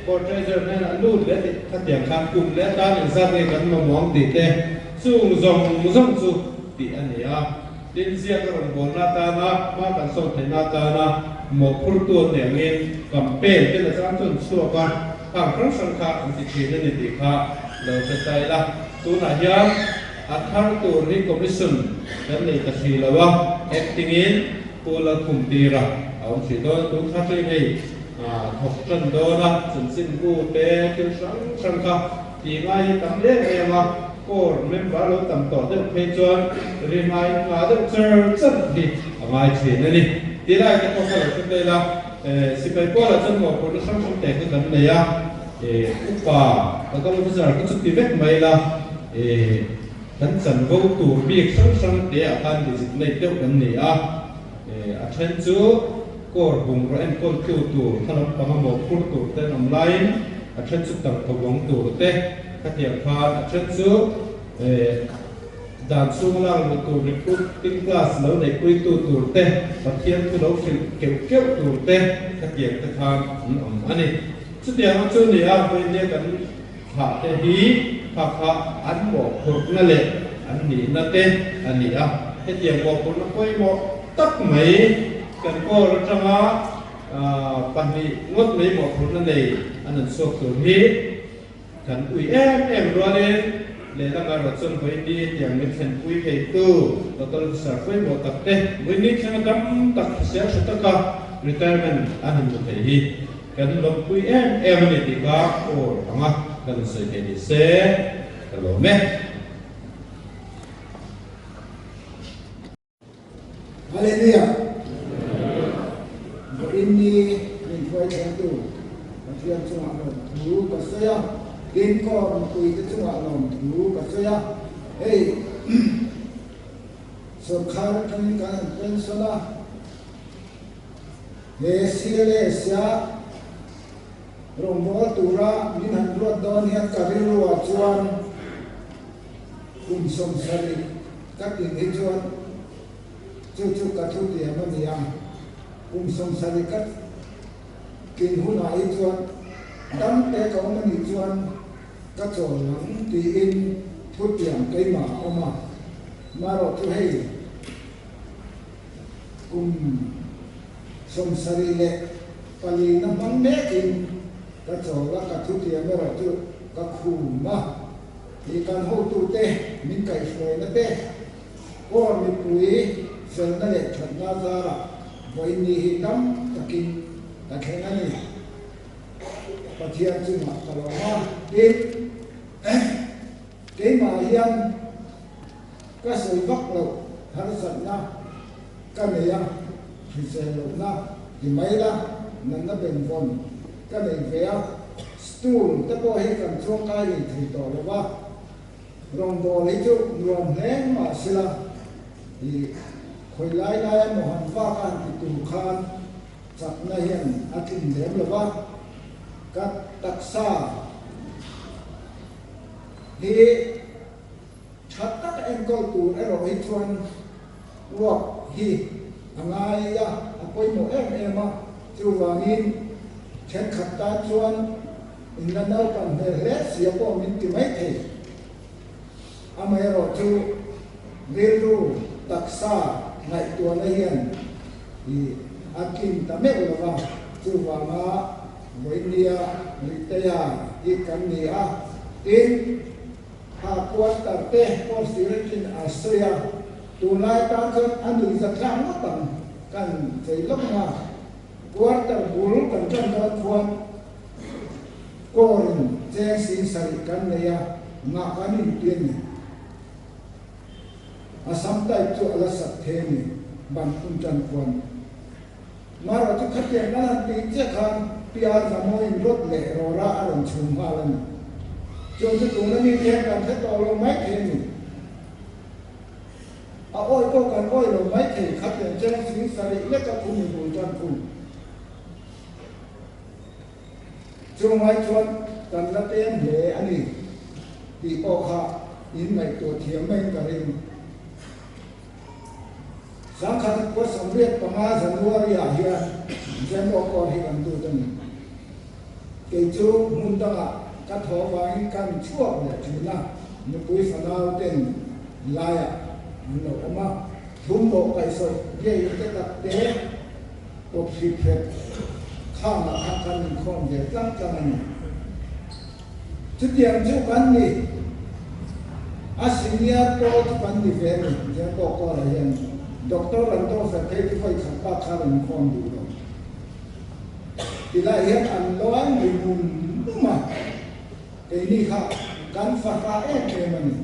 S7: Court Treasurer hnenah lut leh tih khatiang khan kum leh atan engzat nge kan mamawh ang tih te chung zawng zawng chu tih a ni a. Tin, ziak a rawn bawlna atana hma kan sawn theihna atana mawhphurtu an nih angin campaign te la chang chu an chhuak a, khang hrang hrang kha an ti thin a ni tih kha lo hre ta ila. Tunah hian a thar tur hi Commission kan nei ta hrih lo a, acting in Pu Lalkhum tir a a awm hrih dawn a, tun kha ṭin hei thawk ṭan dawn a, chanchinbu te thil hrang hrang kha tih ngai hi tam em em a, core member lo tam tawh deuh phei chuan ri ngai ngha deuh char char hi a ngai ṭhin a ni. Ti lai te pawh kha lo hre tel a, sipai kualah chuan mawhphurhna hrang hrang te kha kan nei a, upa local officer kha chuti vek mai la, Kan chanvo tur bik hrang hrang te ah khan designate deuh kan ni a, a then chu core bungraw enkawl tu tur kha lampang a mawhphur tur te an awm laiin a then chu tangka vawng tur te khatiang khan a then chu dan chhung lak luh tur recruiting class lo neihpui tu tur te Pathian thu lo hrilh keuh keuh tur te khatiang te khan an awm a ni. Chutiang chu ni a, vawiin kan. Thlah te hi kha kha an mawhphurhna leh an nihna te a ni a, hetiang mawhphurhna pawimawh tak mai kan kawl atanga pahnih ngawt mai mawhphurhna nei an an chhuak tur hi kan ui em em rualin lehlam erawh chuan vawiin hetiang min thlenpui theitu local officer pawimawh tak te vawiin thlenga tam tak hrisel hre taka retirement an han hmu thei hi Kan lawmpui em em a ni tih kha aw anga kan insawi thei ni se ka lawm e.
S8: Hallelujah! Vawiin ni min hruai thlengtu Pathian chungah lawmthu ka sawi a, tin kawr mipuite chungah lawmthu ka sawi a, hei sawrkhar atangin kan han pension a, He CLS-a rawngbâwl tura min han ruat dawn hian ka rilruah chuan kum 70 ka tin hi chuan chu chu ka thutiam a ni a, kum 70 ka tlin hunah hi chuan dam te ka awm a nih chuan ka chawl ang tiin thutiam keimah a awm a, marawh chu hei Kum 74 na hmang mekin ka chawl a, ka thutiam erawh chu ka khum a. Hi kan hotute min kaihhruaina te, Kawr mipui felna leh thatna zarah vawiin hi dam takin ka thleng a ni. Pathian chungah ka lawm a, tin, keimah hian Ka sawi vak loh harsatna ka nei a, hrisel lohna ti mai la, natna benvawn ka nei ve a, stool te pawh hi kan chuangkai lei thei tawh lo va, rawngbâwl hi chu nuam hle mah sela i khawi lai laia mawhan vak a han ti tur khan chakna hian a tlin lem lo va, ka taksa hi. Tha taka enkawl tur erawh hi chuan uap hi a ngai a, a pawimawh em em a, chuvangin thenkhat tan chuan inla naupang hmel hle sia pawh min ti mai thei. Amaherawh chu rilru taksa ngaihtuahna hian i a tlin ta meuh lo va, chuvanga. Vawinia Riteia hi kan ni a, tin, kha quarter te course direction a sawi a, tunlai tan chuan a nuihzatthlak ngawt ang kan chei lawk nga. Quarter bul kan tan dawn khuan Core in cheng sing sarih kan nei a, ngah kan inti a ni. A sam type chu a la sak thei a ni, ban phun tan khuan. Mara chu khatiang kan han tih chiah khan PR Zamawiin rawt leh rawra a rawn chhum nghal a ni. Chung chu tuna mi te hian kan hre tawh lo mai thei a ni. A awi pawh kan awi lo mai thei, khatiang cheng sing sarih leka khum i bul tan khum. Chungai chuan kan la tlem hle a ni tih pawh kha in ngaihtuah thiam maiin ka ring. Sangkhat khua 85 January ah hian Jem Awkawr hi kan lut a ni. Kei chu hmun dangah ka thaw vangin kan chhuak leh thin a, nupui fanau ten laiah an lo awm a, thum pawh kaihsawih biain te tak te kawp hrip hrep khangah khan kan inkhawm ve tlang tlang a ni. Chutiang chu kan ni. A senior pawl chu kan ni ve a ni. Jem Awkawr-ah hian Doctor Randolph-a phei chu vawi khat bak kha rawn inkhawm duh lo. Tilai hian an lawi lui mum mum a, keini kha kan fahra em em a ni.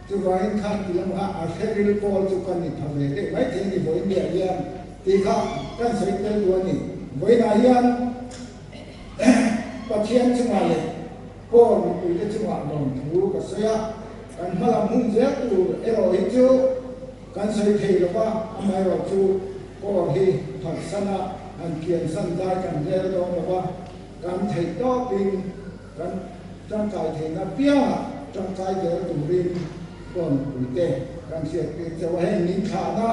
S8: Chuvangin khan ti lamah a hre ril pawl chu kan ni pha ve deuh mai thei a ni vawiin leh hian tih kha kan sawi tel duh a ni. Vawiinah hian Pathian chungah leh Paul mipuite chungah lawmthu ka sawi a, kan hmalam hun zel tur erawh hi chu kan sawi thei lo va, amaherawh chu Paul hi phatsan a han kiansan lai kan rel dawn lo va, kan theih tawpin kan tangkai theihna piangah tangkai zel turin Paul mipuite kan hriattir chauh a, heng min thlahna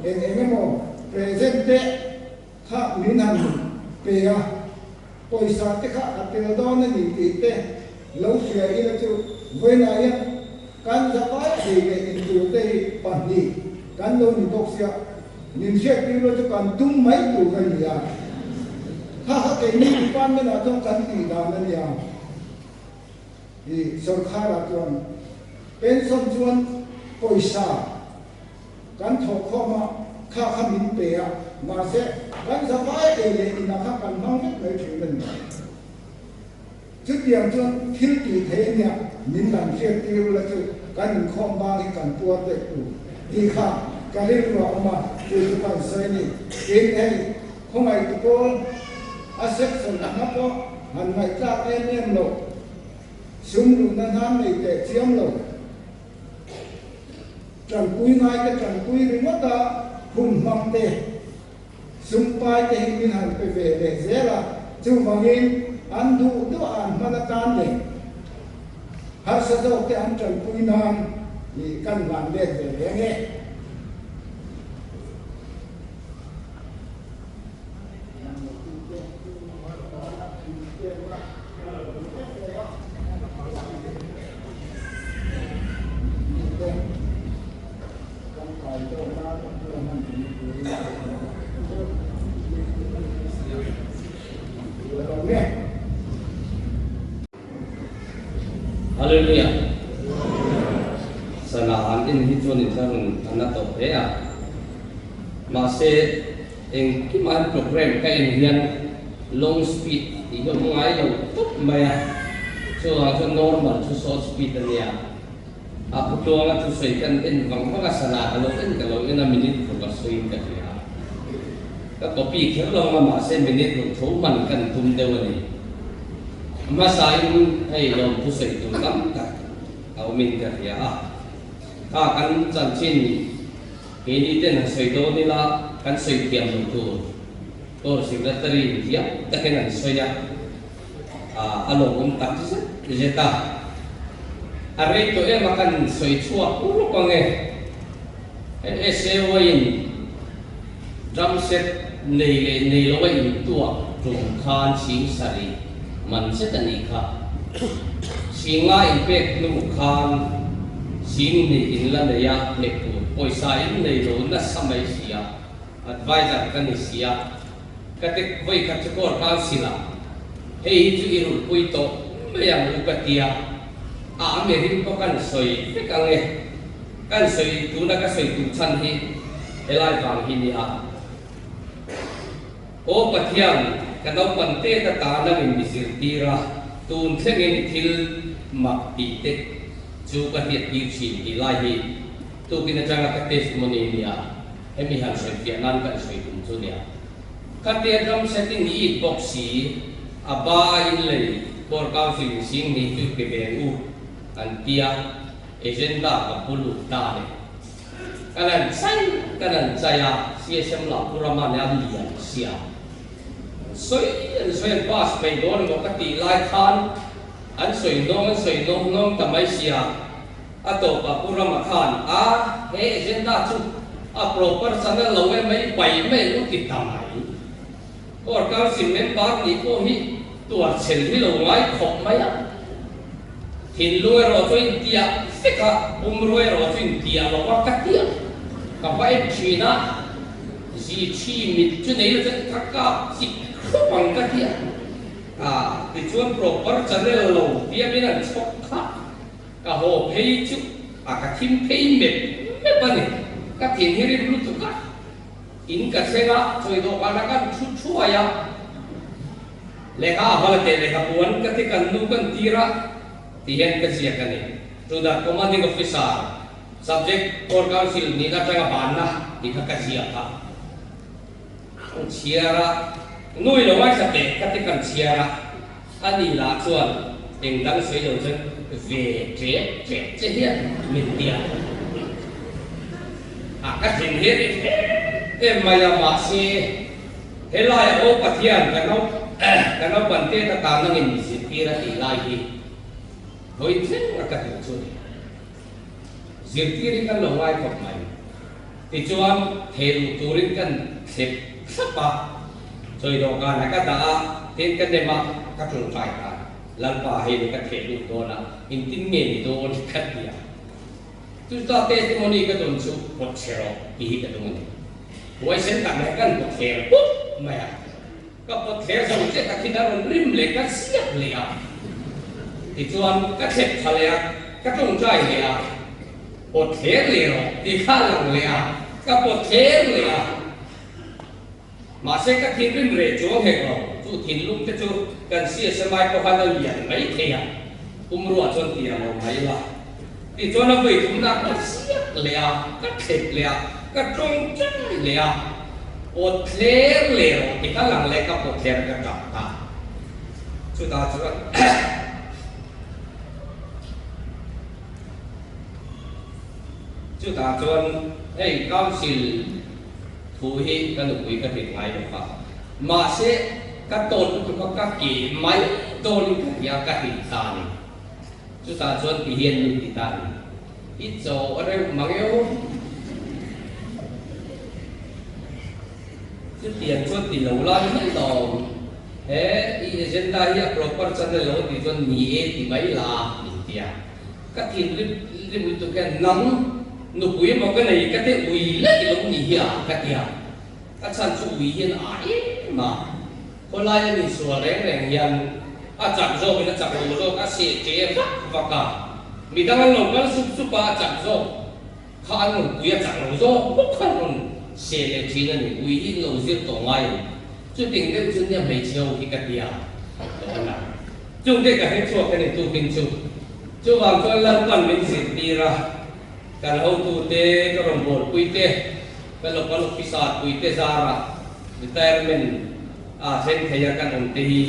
S8: eng eng emaw present te kha min han pe a, pawisa te kha a tel dawn a ni tih te lo hria ila chu vawiinah hian kan zavai thei leh intur te hi pahnih kan lo ni bawk sia, min hriattir lo chu kan tum mai tur a ni a, kha kha keini department ah chuan kan tih dan a nia, i sorkar ah chuan pension chuan pawisa Kan thawhkhawm a, kha kha min pe a, mahse kan zavai ei leh inah kha kan hmang vek mai thin a ni. Chutiang chuan thil tih thei a nia, min lan hriat tir ula chu kan inkhawm bang hi kan puar vek tur tih kha ka rilru a awm a, chu chu kan sawi a ni. Tin, hei khawngaihtu pawl a section a hma pawh han ngaihtlak em em loh, sum luhna hnan nei teh chiam lo. Tanpui ngaite tanpui ringawt a, hun hmang te, sum pai te hi min han pe ve leh zel a, chuvangin an duh duh a an hman atan leh harsa zawk te an tanpui nan ih kan hlan let ve reng e.
S9: Hallelujah! Sana an en hi chuan inthlahrun a na tawh hle a, mahse engkimah hian program ka en hian long speed tih hi a awm ngai lo tawp mai a, chuvang chuan normal chu short speed a nia. A pu tluanga thusawi kan en vang vang a, sana ka lo en ka lo en a, minute ruk a sawiin ka hria a. Ka copy kher lo ang a, mahse minute ruk tho man kan tum deuh a ni. A hmasain hei lawm thusawi tur tam tak a awmin ka hria a. Kha kan chanchin keini ten han sawi dawn ila kan sawi thiam lo tur Tor Secretary in thiam takin an sawi a. A lawmawm tak zet zet a. A rei tawh em a kan sawi chhuak uruk ang e. Hei SAY in drum set nei leh nei lo a intuak tum khan chhing sarih man zet a nih kha. Chhinga inpek hnu khan chhing nih in la nei a, hnek tur pawisa in nei lo nasa mai si a, advisor ka ni si a. Ka ti vawi khat chu kawl council ah hei hi chu i rulhpui tawh mai ang u ka tia, a a mirim pawh kan sawi vek ang e. Kan sawi tuna ka sawi tur chhan hi helai vang hi nia. Aw Pathian, ka naupan te ta ta nangin mi zirtir a, tun thlengin thil mak tih te chu ka hriattir thin tih lai hi tukin atanga ka testimony nia. Hemi han sawifiah nan kan sawi tum chu nia. Khatia drum setting i it bawk si, a ba in lei Core Council in sing ni chu pe ve ang u an tia, agenda ka pu lut ta le. Kan han chai kan han chai a, CSM lah pu Rama nen an lian sia. An sawi an sawi an pass mai dawn emaw ka tih lai khan an sawi nawng an sawi nawng nawng ta mai sia. A tawpah Pu Rama khan a he agenda chu a proper channel lo em mai pai mai u ti ta mai. Core Council member nih pawh hi tuar chhel hi lo ngai khawp mai a. Thinlung erawh chu a intiah vek a, pumrua erawh chu intiah lo a ka tiah ka va en thin a, zi thi mit chu nei lo chuan ka kap chik khawp ang ka tiah. A tichuan proper channel lo piangin an chhawk kha. Ka haw phei chu a ka thim phei mep mep a ni. Ka thin hi rim lutuk a, in ka thleng a, chawi dawhkan a kan thu thuai a, lehkha a vala teh lehkha puan ka ti kan nu kan tir a ti hian ka ziak a ni. To the Commanding Officer, Subject Core Council nihna atanga banna tih kha ka ziak a. Kan chhiar a, nui lo ngaithla teh ka ti kan chhiar a. A ni lah chuan eng dang sawi lo chuan ve ṭep ṭep che hian min ti a. A ka thin hi a ti hle em mai a, mahse helai aw Pathian ka nau ka naupan te ta tan nangin mi zirtir a tih lai hi vawi thleng a ka duh chu a ni. Zirtir hi kan lo ngai khawp mai. Tichuan theiluh turin kan thlep thlap a, chawi dawhkanah ka dah a, tin ka nem a, ka tawngtai ta. Lalpa hei ni ka thehluh dawn a, engtin nge ni dawn ka ti a. Chuta testimony ka dawn chu pawt chhe rawh tih hi ka tum a ni. Huaisen tak leh kan pawt thler pup mai a. Ka pawt thler zo che tak hi a rawn rim leh ka ziak leh a. Tichuan ka thlep tha leh a, ka tawngtai leh a. Pawt thler leh rawh tih kha a lang leh a, ka pawt thler leh a. Mahse ka thinrim reh chuang hek lo, chu thinlung te chu kan CSMI pawh khan a lian mai thei a, pumruah chuan ti a lo mai la. Tichuan a vawi thumna ka ziak leh a, ka thlep leh a, ka tawngtai leh a, pawt thler leh rawh tih kha lang leh ka pawt thler ka tap ta. Chutah chuan. Chutah chuan hei council thu hi ka nupui ka hrilh ngai lo va, mahse ka tawn lutuk a ka ke mai dawnin ka hria ka hrilh ta a ni. Chutah chuan ti hian min ti ta a ni, I chaw a reuh mang eo. Chutiang chuan ti lo lai mai lawm. He i agenda hi a proper channel lo tih chuan ni e ti mai la min ti a. Ka thinrim rim lutuk hian nang nupui emaw ka nei ka te ui lek lo ni hi a ka ti a. Ka chhan chu ui hian a em a. Khawlai a insual reng reng hian a chak zawkin a chak lo zawk a seh che vak vak a. Midang an lo kal sup sup a, a chak zawk. Kha an rawn pui a chak lo zawk bawk kha an rawn seh leh thin a ni. Ui hi an lo zir tawh ngai ang. Chuting deuh chu nia hmeichhe ho hi ka ti a, lo a lang. Chungte ka hre chhuak a ni tukin chu. Chuvang chuan Lalpan min zirtir a, kan hotute, ka rawngbawlpui te, ka local officer pui te zarah retirement a thleng thei a kan awm te hi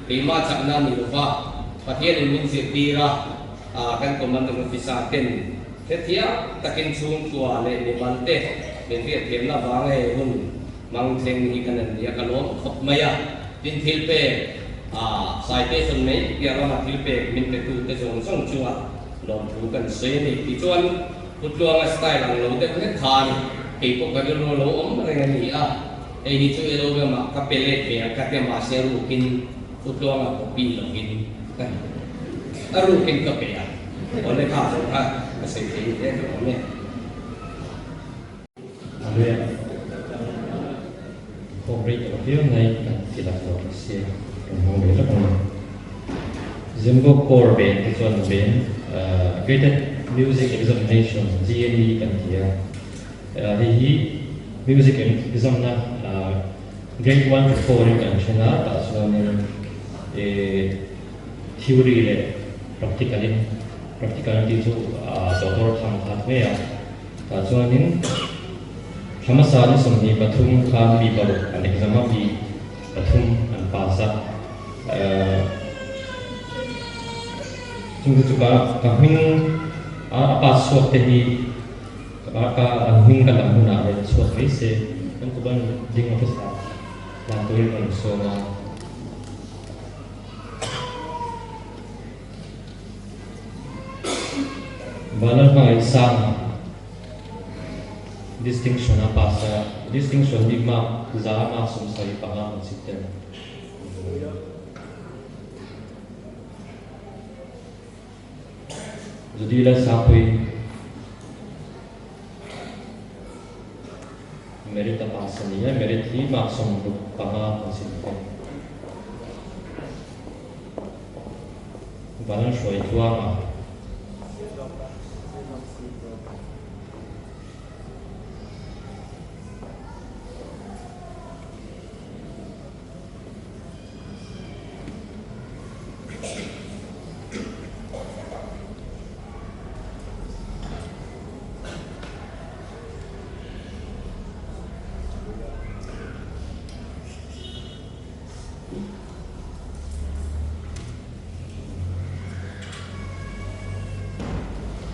S9: keimah chakna a ni lova, Pathianin min zirtir a, kan commanding officer ten Hetiang takin chhungkua leh mimal te min hriatthiamna vang e hun hmang thleng hi kan an nia ka lawm khawp mai a, tin thil pek a citation mai piah lama thil pek min pe tu te zawng zawng chunga lawmthu kan sawi a ni. Tichuan Putluanga style ang lo deuh hlek khan kei pawh ka rilru a lo awm reng a ni a, hei hi chu elo lamah ka pe let ve ang ka tia mahse rukin Putluanga copy lovin ka a rukin ka pe a. Awle kha zawng kha ka sawi thei hle ka awm e.
S6: Amen. Inkhawm.
S10: rei tawh viau nai kan ti laklawh ta sia kan hmang ve lawk ang a. Zimbo Corps Band te chuan band Graded Music Examination, GME, kan ti a, hei hi music exam na grade 1 to 4 in kan then a, tah chuanin theory leh practical in practical an tih chu doctor tham kha mai a, tah chuanin thla hmasa ni 23 khan mi 6 an exam a, mi 3 an pass a. Chung chu ka ka hming a a pass chhuak te hi ka ka an hming ka lam hunah rawn chhuak mai se kan kuban ding officer hlan turin rawn sawm a. Vanlalhmangaihsanga distinction a pass a, distinction hi mark za mark 75 an chhit tel. Judy Lalsangpui merit a pass a ni a, merit hi mark 65 an chhit tel. Vanlalhruai Tluanga.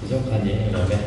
S10: Zawng khan eng eng lo ve.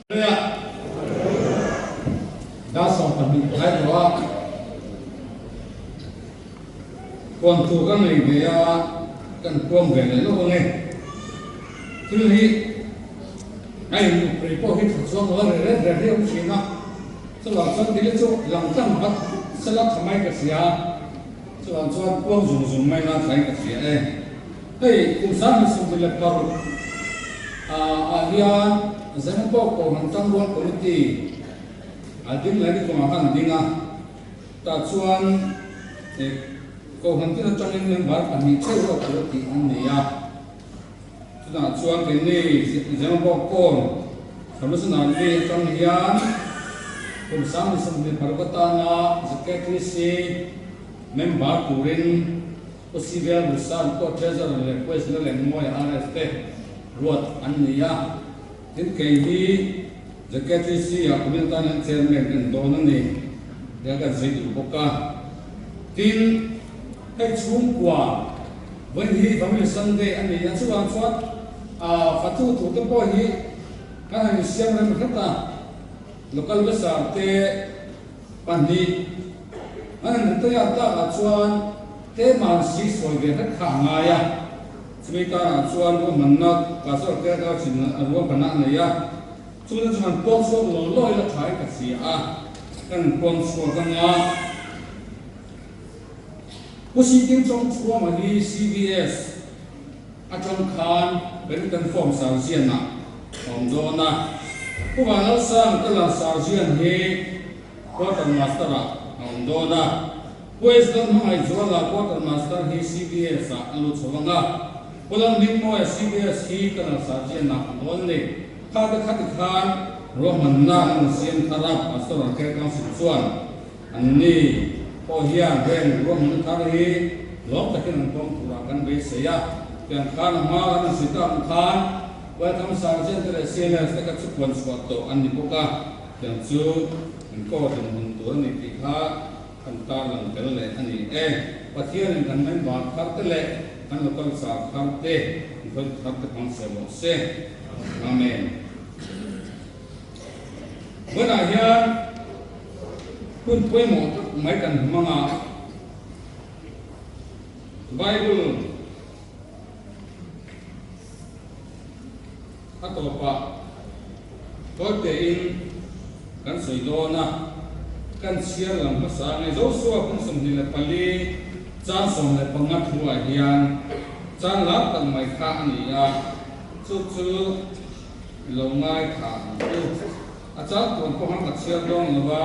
S1: Hallelujah. Dar 12 tlai tawh a, puan thu ka nei ve a, kan puang ve leh lawk ange. Thil hi a in up rei pawh hi tha chuang lo a, reh ret reh hi a awm thin a, chuvang chuan thil hi chu lang tlang vat sela tha mai ka hria, chuvang chuan puang zung zung mai la thain ka hria e. Hei kum 2026 ah hian Zemabawk Kohhran Tangrual Committee a ding leh nikumah khan a ding a, tah chuan Kohhran tin atangin member pahnih theuh ruat tur a tih an nei a. Chutah chuan keini Zemabawk Kawn Commissioner mi atang hian kum 2026 atana ZKTC member turin Pu Civil Rusan pawh Treasurer leh President leh Mawia RS te ruat an ni a. Tin, kei hi ZKTC ah kumin atan hian Chairman kan dawn a ni tia kan sawi duh bawk a. Tin, hei chhungkua vawiin hi Family Sunday a ni a, chuvang chuan fatu turte pawh hi kan han insiam rem hret a, Local Besar te pahnih an han retire takah chuan tlem an si sawi ve hret kha a ngai a, chumi karah chuan ruahmanna Pastor Care Council a ruahmanna a nei a, chumi chu han puang chhuak law law ila tha in ka hria a, kan han puang chhuak anga Pu Siting Chawngchhuama hi CBS atang khan Penitent Form Sergeant-ah a awm dawn a, Pu Vanlalsang Teller Sergeant hi Quarter Master-ah a awm dawn a, Pu Esdon Hmangaihzuala Quarter Master hi CBS-ah a lut chho ang a, Pu Lalhmingmawia CBS hi Colonel Sergeant-ah a awm dawn a ni. Kha te khati khan ruahmanna an rawn siam thar a, Pastoral Care Council chuan anni pawh hian heng ruahmanna thar hi lawm takin an pawm turah kan beisei a, tiang khan a hma kan rawn sawi tak ang khan Welcome Sergeant te leh CLS te kha chu puan chhuah tawh an ni bawk a. Tiang chu kan court in hun tur a ni tih kha kan tarlang tel leh a ni e. Pathianin kan member thar te leh kan local char thar te, inkhawih thar te hmang se rawh se. Amen. Vawiinah hian hun pawimawh tak mai kan hmang a, Bible A tawpah tawi tein kan sawi dawn a, kan chhiar lam hmasa nge Joshua kum 24 chang 15 thuah hian chang lar tak mai kha a ni a, chu chu i lo ngaithla ang u. A chang tuan pawh han ka chhiar dawn lo va,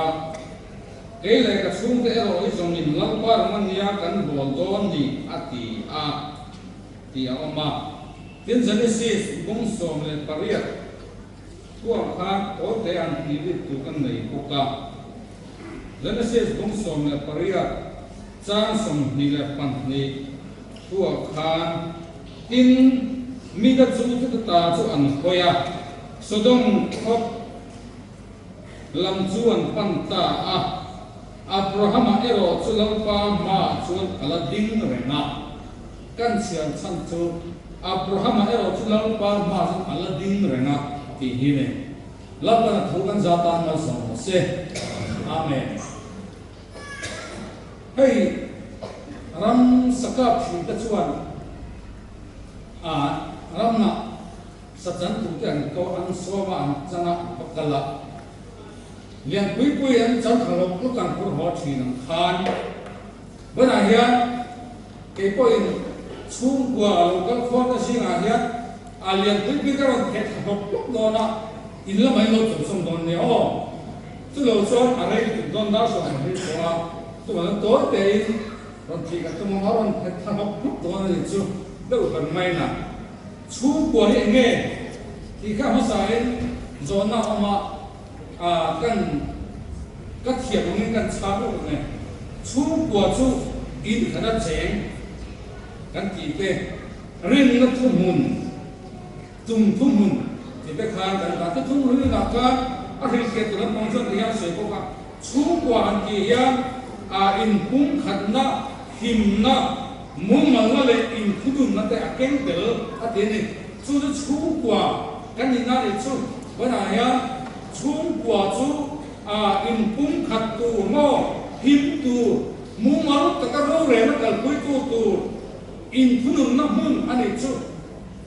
S1: kei leh ka chhungte erawh hi zawngin Lalpa ram a nia kan bawl dawn ni a ti a. Tih a awm a. Tin, Genesis bung 18 thuah khan tawite an tih lut tur kan nei bawk a. Genesis bung 18 chang 22 thuah khan, Tin, mite chu chuta ta chu an hawi a, Sodom khawp lam chu an pan ta a, Abrahama erawh chu Lalpa hmaah chuan a la ding reng a. Kan chhiar chhan chu Abrahama erawh chu Lalpa hmaah chuan a la ding reng a tih hi ni. Lalpan a thu kan za tan malsawm rawh se. Amen. Hei ram sakap thin te chuan a ramna sachan tute an ko an sawm a an chang a an va kal a. Lianpui pui an chang thla lawk lawk an phur haw thin ang khan banah hian kei pawhin chhungkua a lo kal khuar na zingah hian a lianpui pui ka rawn theh thla hlawk hlawk dawn a, in lamah in lo chawmsawm dawn nia aw. Chu lo chuan a rei lutuk dawn dar 12 tawh a, chuvang chuan tawi tein rawn thih ka tum ang a rawn theh thla hlawk hlawk dawn a ni chu deuh kan ngaina. Chhungkua hi eng nge tih kha hmasain zawhna a awm a. A kan ka thiam angin kan chhang reuh reng e. Chhungkua chu in khat a cheng kan tih te, rinna thuhmun, tum thuhmun tih te khan kan dah. Chu thum rinah khan a hrilhfiah tur lampang chuan ti hian a sawi bawk a, chhungkua han tih hian a inpumkhatna, hlimna, mumalna leh inthudunna te a keng tel a ti a ni. Chu chu chhungkua kan nihna nih chu banah hian. Chhungkua chu a inpumkhat tur maw, him tur, mumal taka rorelna kalpuitu tur inthununna hmun a nih chu.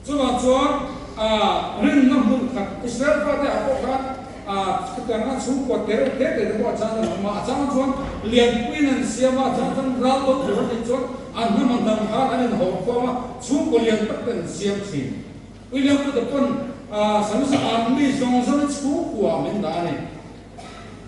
S1: Chuvang chuan a rinna hmun khat Israel fate ah pawh khan a khatiang a chhungkua te reuh te te te pawh a chang an awm a, a chang chuan lianpuiin an siam a, a chang chuan ral do tur an nih chuan an hnam an dang khan an inhawr khawm a, chhungkua lian tak te an siam thin. William Puta pawn Salusa Army zawng zawng hi chhungkua min dah a ni.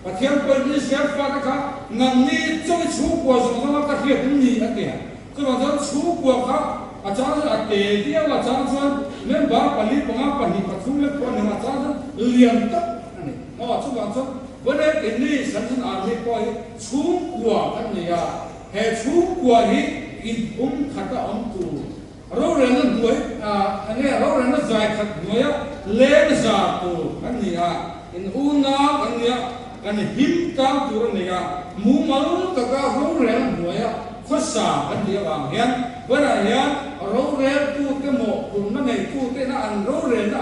S1: Pathian pawhin Israel fate kha nangni chawi chhungkua zawng zawnga ka hriat in ni a ti a. Chuvang chuan chhungkua kha a chang chuan a te viau a, chang chuan member pali panga pahnih pathum lek pawh a ni a, chang chuan lian tak a ni. Maw chuvang chuan Vanek in ni Samson Army pawh hi chhungkua kan ni a, he chhungkua hi inpum khata awm tur Rorelna hnuai ah enge rorelna zai khat hnuaia leng za tur kan ni a, in unau kan ni a, kan him tlang tur a ni a, mumal taka rorelna hnuaia khawsa kan nih avang hian vawiinah hian roreltute mawhphurhna neitute ina an rorelna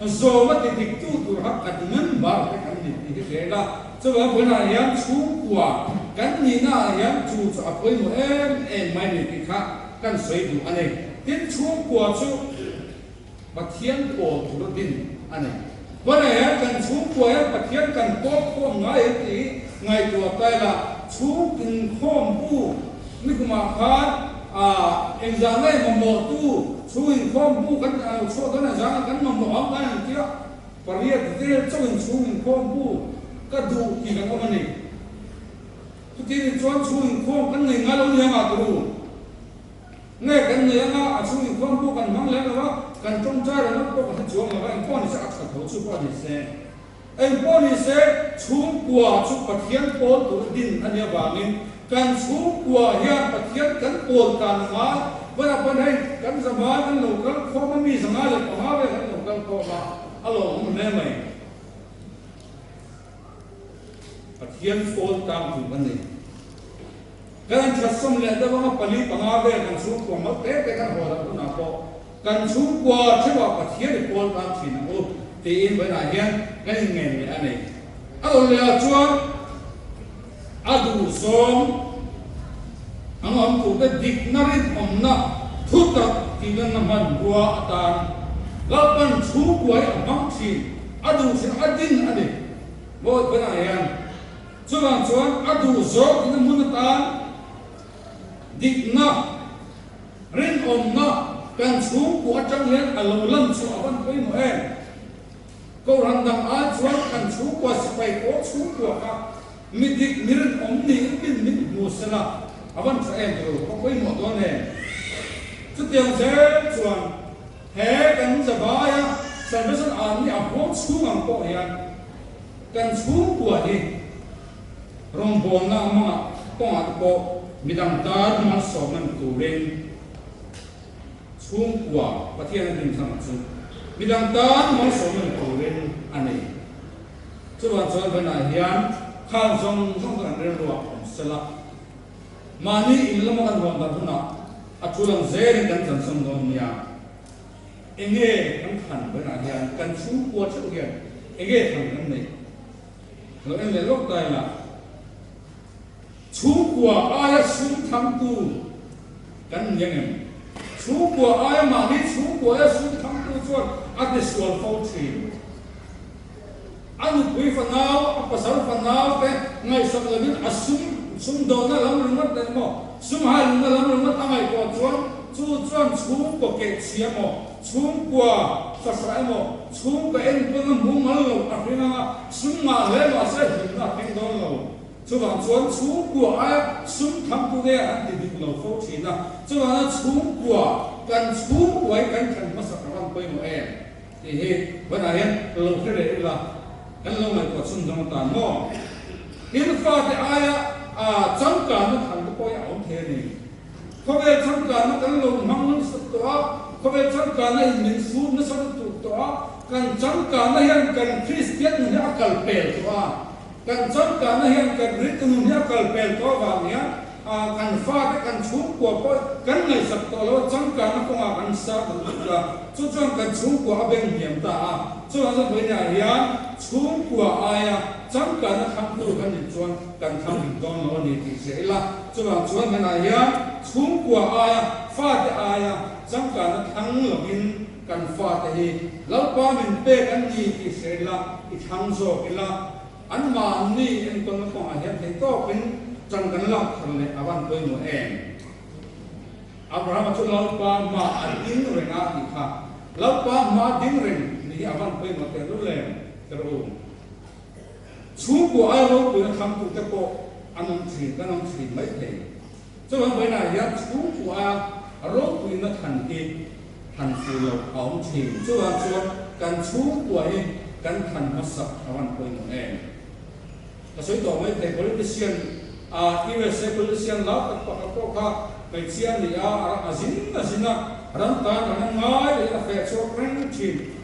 S1: ang zawma ti diktu tur kha kan member te kan ni tih hi hre ila, chuvang vawiinah hian chhungkua kan nihna ah hian chu chu a pawimawh em em mai a ni tih kha Kan sawi duh a ni. Tin, chhungkua chu Pathian pawl tur a din a ni. Hmanah hian kan chhungkua hian Pathian kan pawl khawm ngai em tih hi ngaihtuah ta ila, chhung inkhawm bu ni kumah khan engzah nge mamawhtu chhung inkhawm bu kan chhuah dawn engzah nge kan mamawh ang kan han tia pariat vel chauhin chhung inkhawm bu ka duh tih kan awm a ni. Chuti chuan chhung inkhawm kan nei ngai lo ni anga turu. Nge kan nei anga a chhung inkhawm pawh kan hmang lem lo a, kan tawngtai reng pawh kan hre chuang lo a, engpawh ni se a tha tho chu pawh a ni se. Engpawh ni se chhungkua chu Pathian pawl tur a din a nih avangin kan chhungkua hian Pathian kan pawl tlan a ngai. Vawiinah pawhin hei kan zamai kan lo kal khawm a, mi 105 vel kan lo kal khawm a, a lawmawm hle mai. Pathian pawl tang tur kan ni. Kan an that sawm leh deuh anga pali panga vel kan chhungkua mal te te kan haw loh hunah pawh kan chhungkua theuhah Pathian i pawl tang thin ang u tiin vawiinah hian kan inngen leh a nei. A rawn leh ah chuan a duhzawng ang awm tur te dikna rinawmna thutak tihlanna hmanrua atan Lalpan chhungkua hi a hmang thin, a duh thin, a din a ni. Mawi banah hian chuvang chuan a duh zawk ina hmun atan dikna, rinawmna kan chhungkua atang hian a lo lan chhuah a van pawimawh em? Kohhran dang ai chuan kan chhungkua sipai pawl chhungkua kha mi dik mi rinawm niin min min hmu sela a van tha em tilo ka pawimawh dawn em? Chutiang zel chuan He kan zavaia Salvation Army a huang chhung ang pawh hian kan chhungkua hi rawngbawlna mangah kawngah te pawh midang tan malsawmna ni turin chhungkua Pathian a din thlang chu midang tan malsawmna ni turin a nei. Chuvang chuan vawiinah hian khang zawng zawng chu kan rilruah awm sela. Mahni in lama kan huam dan hunah a thu lang zelin kan chansawn dawn nia. Enge kan thlan berah hian kan chhungkua theuh hian enge thlan kan neih? Lo en leh lawk ta ila, chhungkua aia sum thangtu kan ni angem? Chhungkua aia mahni chhungkua aia sum thangtu chuan a tisual fo thin. A nupui fanau, a pasal fanau te ngaihsak lovin a sum sumdawnna lam ringawt leh maw, sum hailunna lam ringawt a ngaihtuah chuan chu chuan chhungkaw kehchhia maw, chhungkua fahrah emaw, chhungkaw enkawlna mumal lo a hring anga sum ngah hle mahse hlimna a thleng dawn lo. Chuvang chuan chhungkua aia sum thangtu nge an ti dik lo fo thin a, chuvangin chhungkua kan chhungkua hi kan thlen hmasak a van pawimawh em? Tih hi vawiinah hian lo hre leh ila, kan lo ngaihtuah chhun zawng atan maw? Tin, fate aia changkanna thlan te pawh hi a awm thei a ni. Khawvel changkanna kan lo hmang nasa tawh a, khawvel changkanna in min fur nasa lutuk tawh a, kan changkanna hian kan Kristian nun hi a kal pel tawh a, kan changkanna hian kan rintu nun hi a kal pel tawh avang hian Kan fate kan chhungkua pawh kan ngaihsak tawh lo a, changkanna kawngah kan sa duh lutuk a, chu chuan kan chhungkua a beng hniam ta a. Chuvang chuan vawiinah hian chhungkua aia changkanna thlangtu kan nih chuan kan thlang dik dawn lo a ni tih hria ila. Chuvang chuan vawiinah hian chhungkua aia fate aia changkanna thlang lovin kan fate hi Lalpa min pek an ni tih hria ila, i thlang zawk ila. An mahni enkawlna kawngah hian thei tawkin ṭan kan lak thar leh a van pawimawh em? Abrahama chu Lalpa hma a ding reng a tih kha. Lalpa hma ding reng ni hi a van pawimawh teh lul em? Ti rawh u. Chhungkua ai ropuina thlangtute pawh an awm ṭhin, kan awm ṭhin mai thei. Chuvang vawiinah hian chhungkua aia ropuina thlan hi thlan fur lo a awm thin. Chuvang chuan kan chhungkua hi kan thlan hmasak a van pawimawh em? Ka sawi tawh mai thei, politician a USA politician lar tak pakhat pawh kha hmeichhia a ni a, a zin a zin a, ram tan a hman ngai leh a feh chhuak reng thin.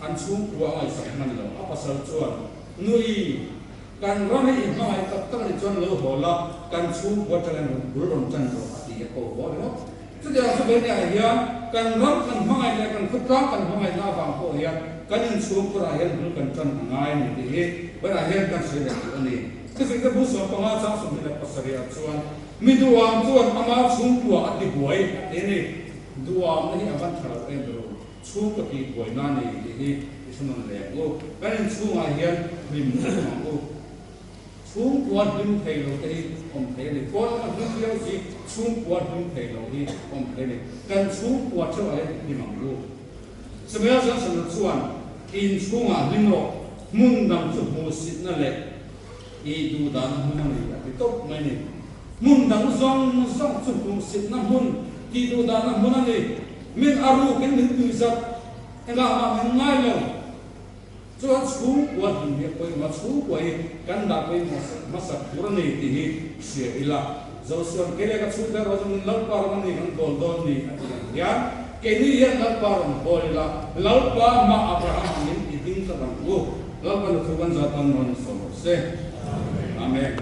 S1: An chhungkua a ngaihsak hman lo. A pasal chuan, Nui, kan ram hi i hmangaih tak tak a nih chuan lo haw la, kan chhungkua atangin rawn bul rawn tan rawh a ti a ko haw ringawt. Chutiang chu Benia hian kan ram kan hmangaih leh kan khawtlang kan hmangaihna avang pawh hian kan inchhungkhurah hian bul kan tan a ngai a ni tih hi Bena hian kan hria leh duh a ni. Thufingte bu 15 chang 27 ah chuan mi duham chuan ama chhungkua a ti buai a ti a ni. Duhamna hi a van tha lo em ru. Chhungkaw tih buai na ni tih hi i hre nawn leh ang u. Kan inchhungah hian hlim thei ang u. Chhungkua hlim thei lo te hi awm thei a ni. Pawn lama hlim viau si chhungkua hlim thei lo hi awm thei a ni. Kan chhungkua theuhah hian hlim ang u. Samuel Johnson-a chuan, Inchhungah hlim rawh, hmun dang chu hmuhsitna leh i duhdahna hmun a ni a ti tawp mai a ni. Hmun dang zawng zawng chu hmuhsitna hmun, tih duhdahna hmun a ni. Min a rukin min tuizat, engah mah min ngai lo. Chuan chhungkua hlim hi a pawimawh a, chhungkua hi kan dah pawimawh hmasak tur a ni tih hi hria ila. Josua'n kei leh ka chhungte erawh chu min Lalpa ram a ni kan bawl dawn ni a tih ang hian keini hian Lalpa rawn bawl ila, Lalpa hma Abraham angin i ding tlat ang u. Lalpa na thu kan zat tan rawn sawm rawh se. Amen.